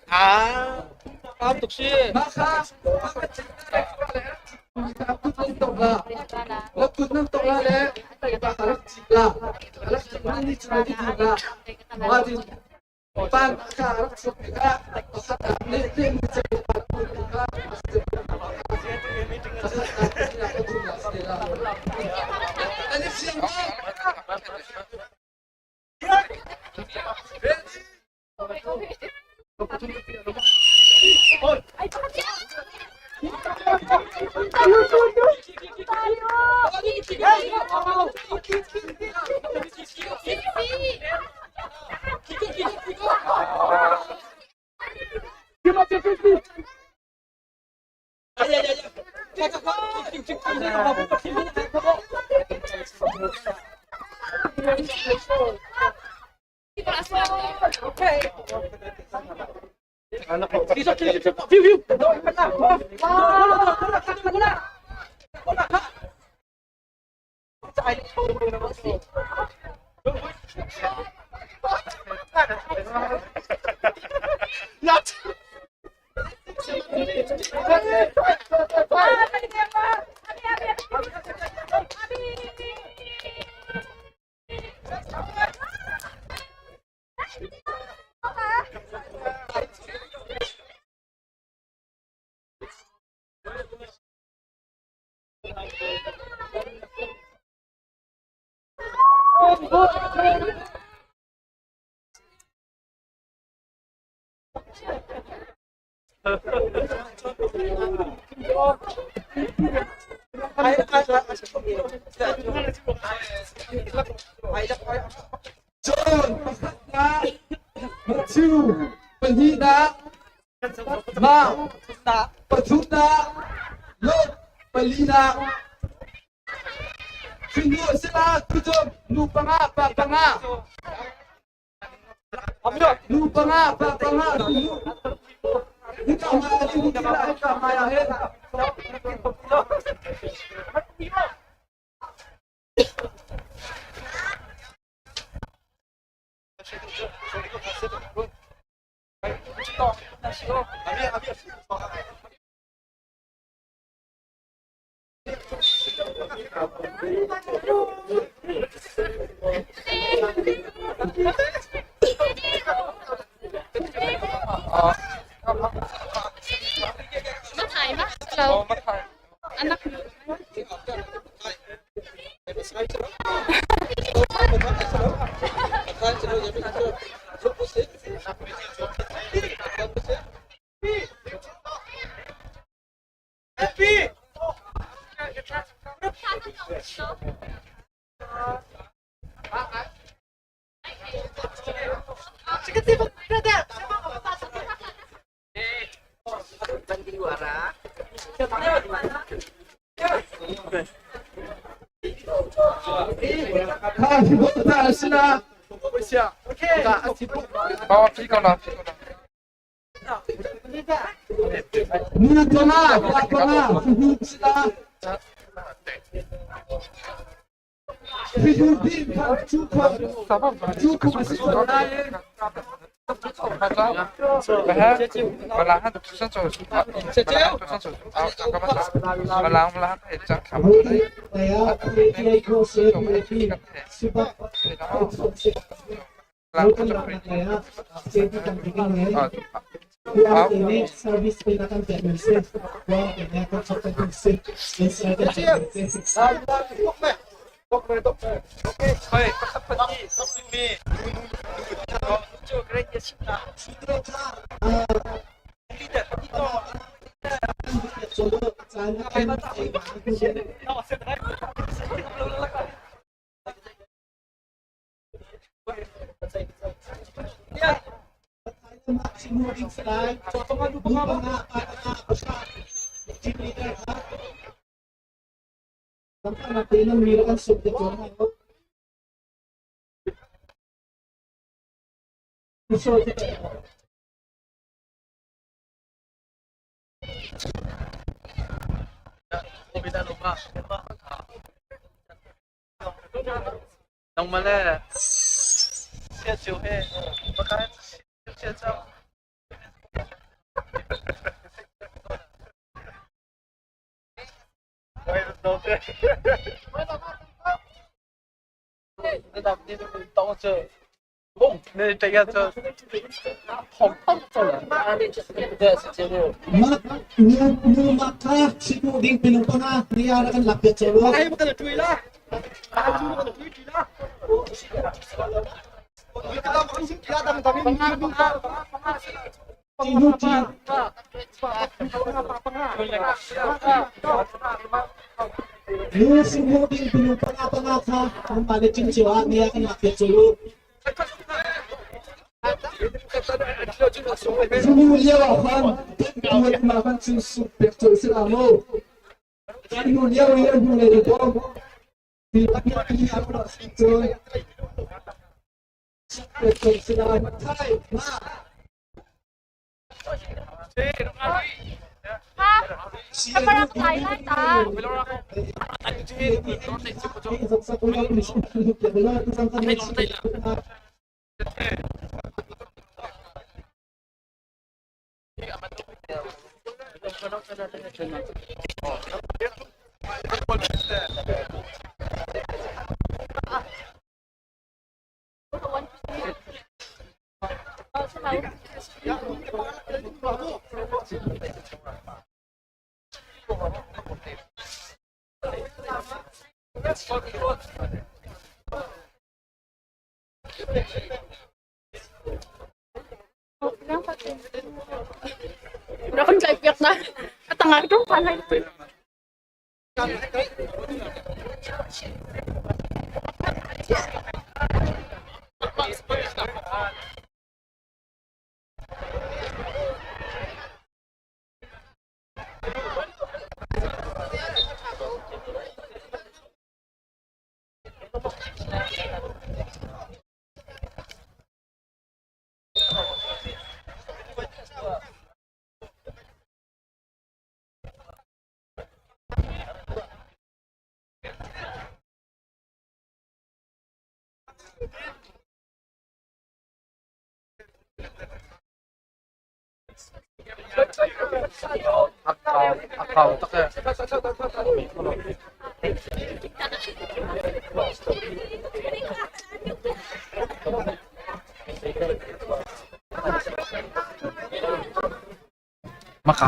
啊，八东西。Cun pakhatnak, Matthew pahnihnak, Mark pathumnak, Luke palinak. Cu hnu a si la, tucun nu panga, pa panga. Nu panga, pa panga, nu. Hika hmai ah hin, hika hmai ah hin. Matay ma? Hello. Anak Nu panga, pa panga, fuhu sila. Fidur din chu chu khu si Rak kan tlaih piak na. A tangah ka ṭung phan lai. A kau tak e. Maka.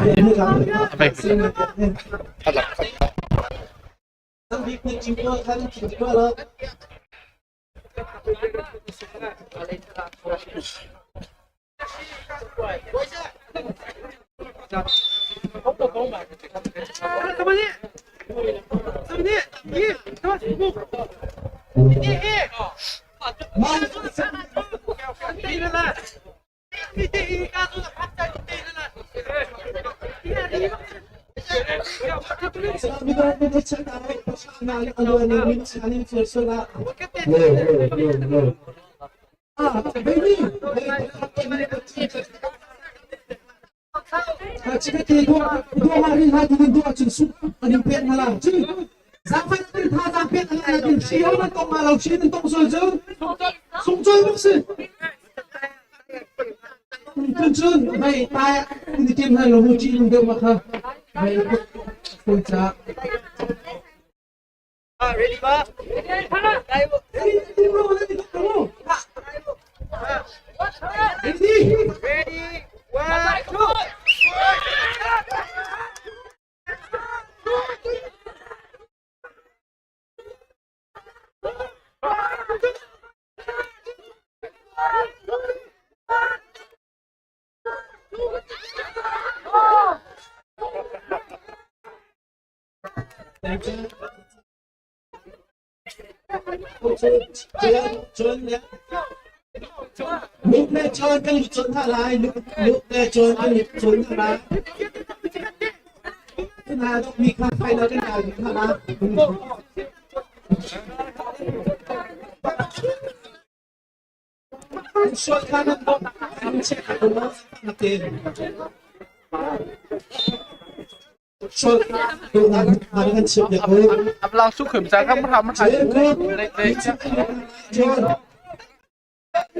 Luk le chawn kan i chawnh hna lai. Luk le chawn kan i chawnh hna lai. Hna mi kha final kan kai hna la. Sual kha nan bawmh an check na te. Ablang su khim cha kam ram hai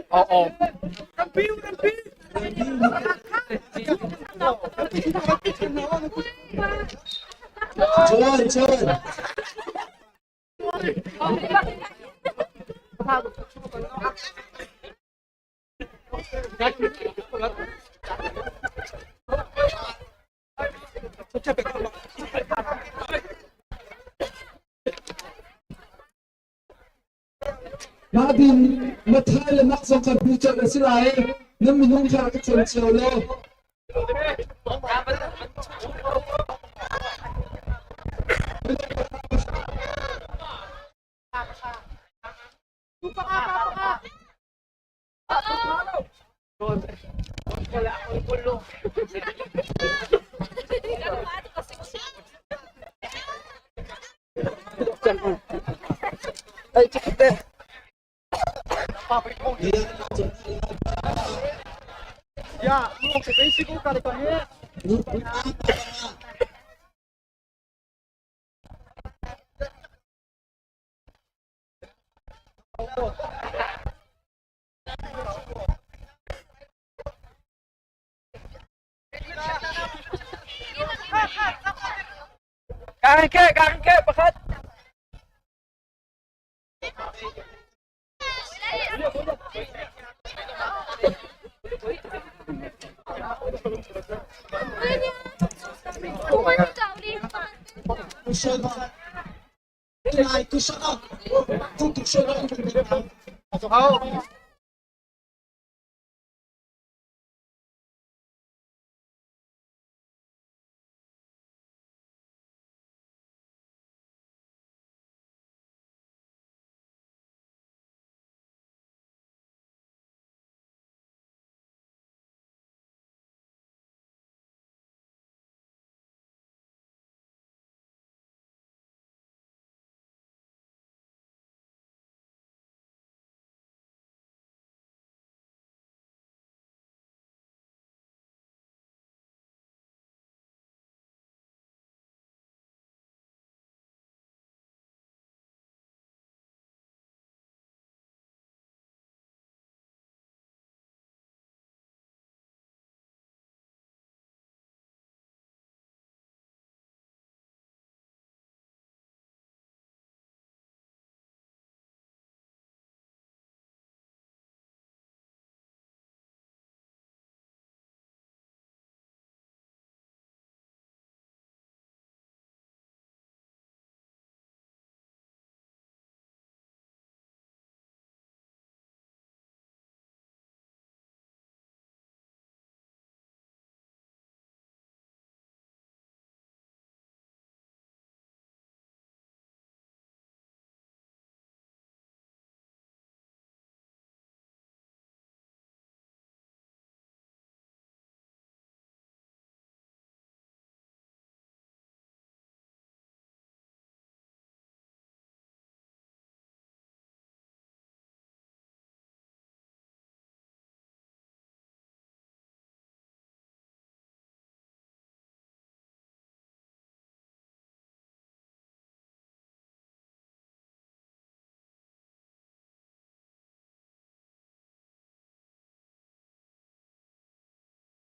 Oh oh. John, John. Mah din Mathai le Mark zong kha bu colh a si lai. Nan minung kha ka chon cio lo. Kang ke pakhat. Kusal pakhat. Lai kusal ah. Tu kusal ah.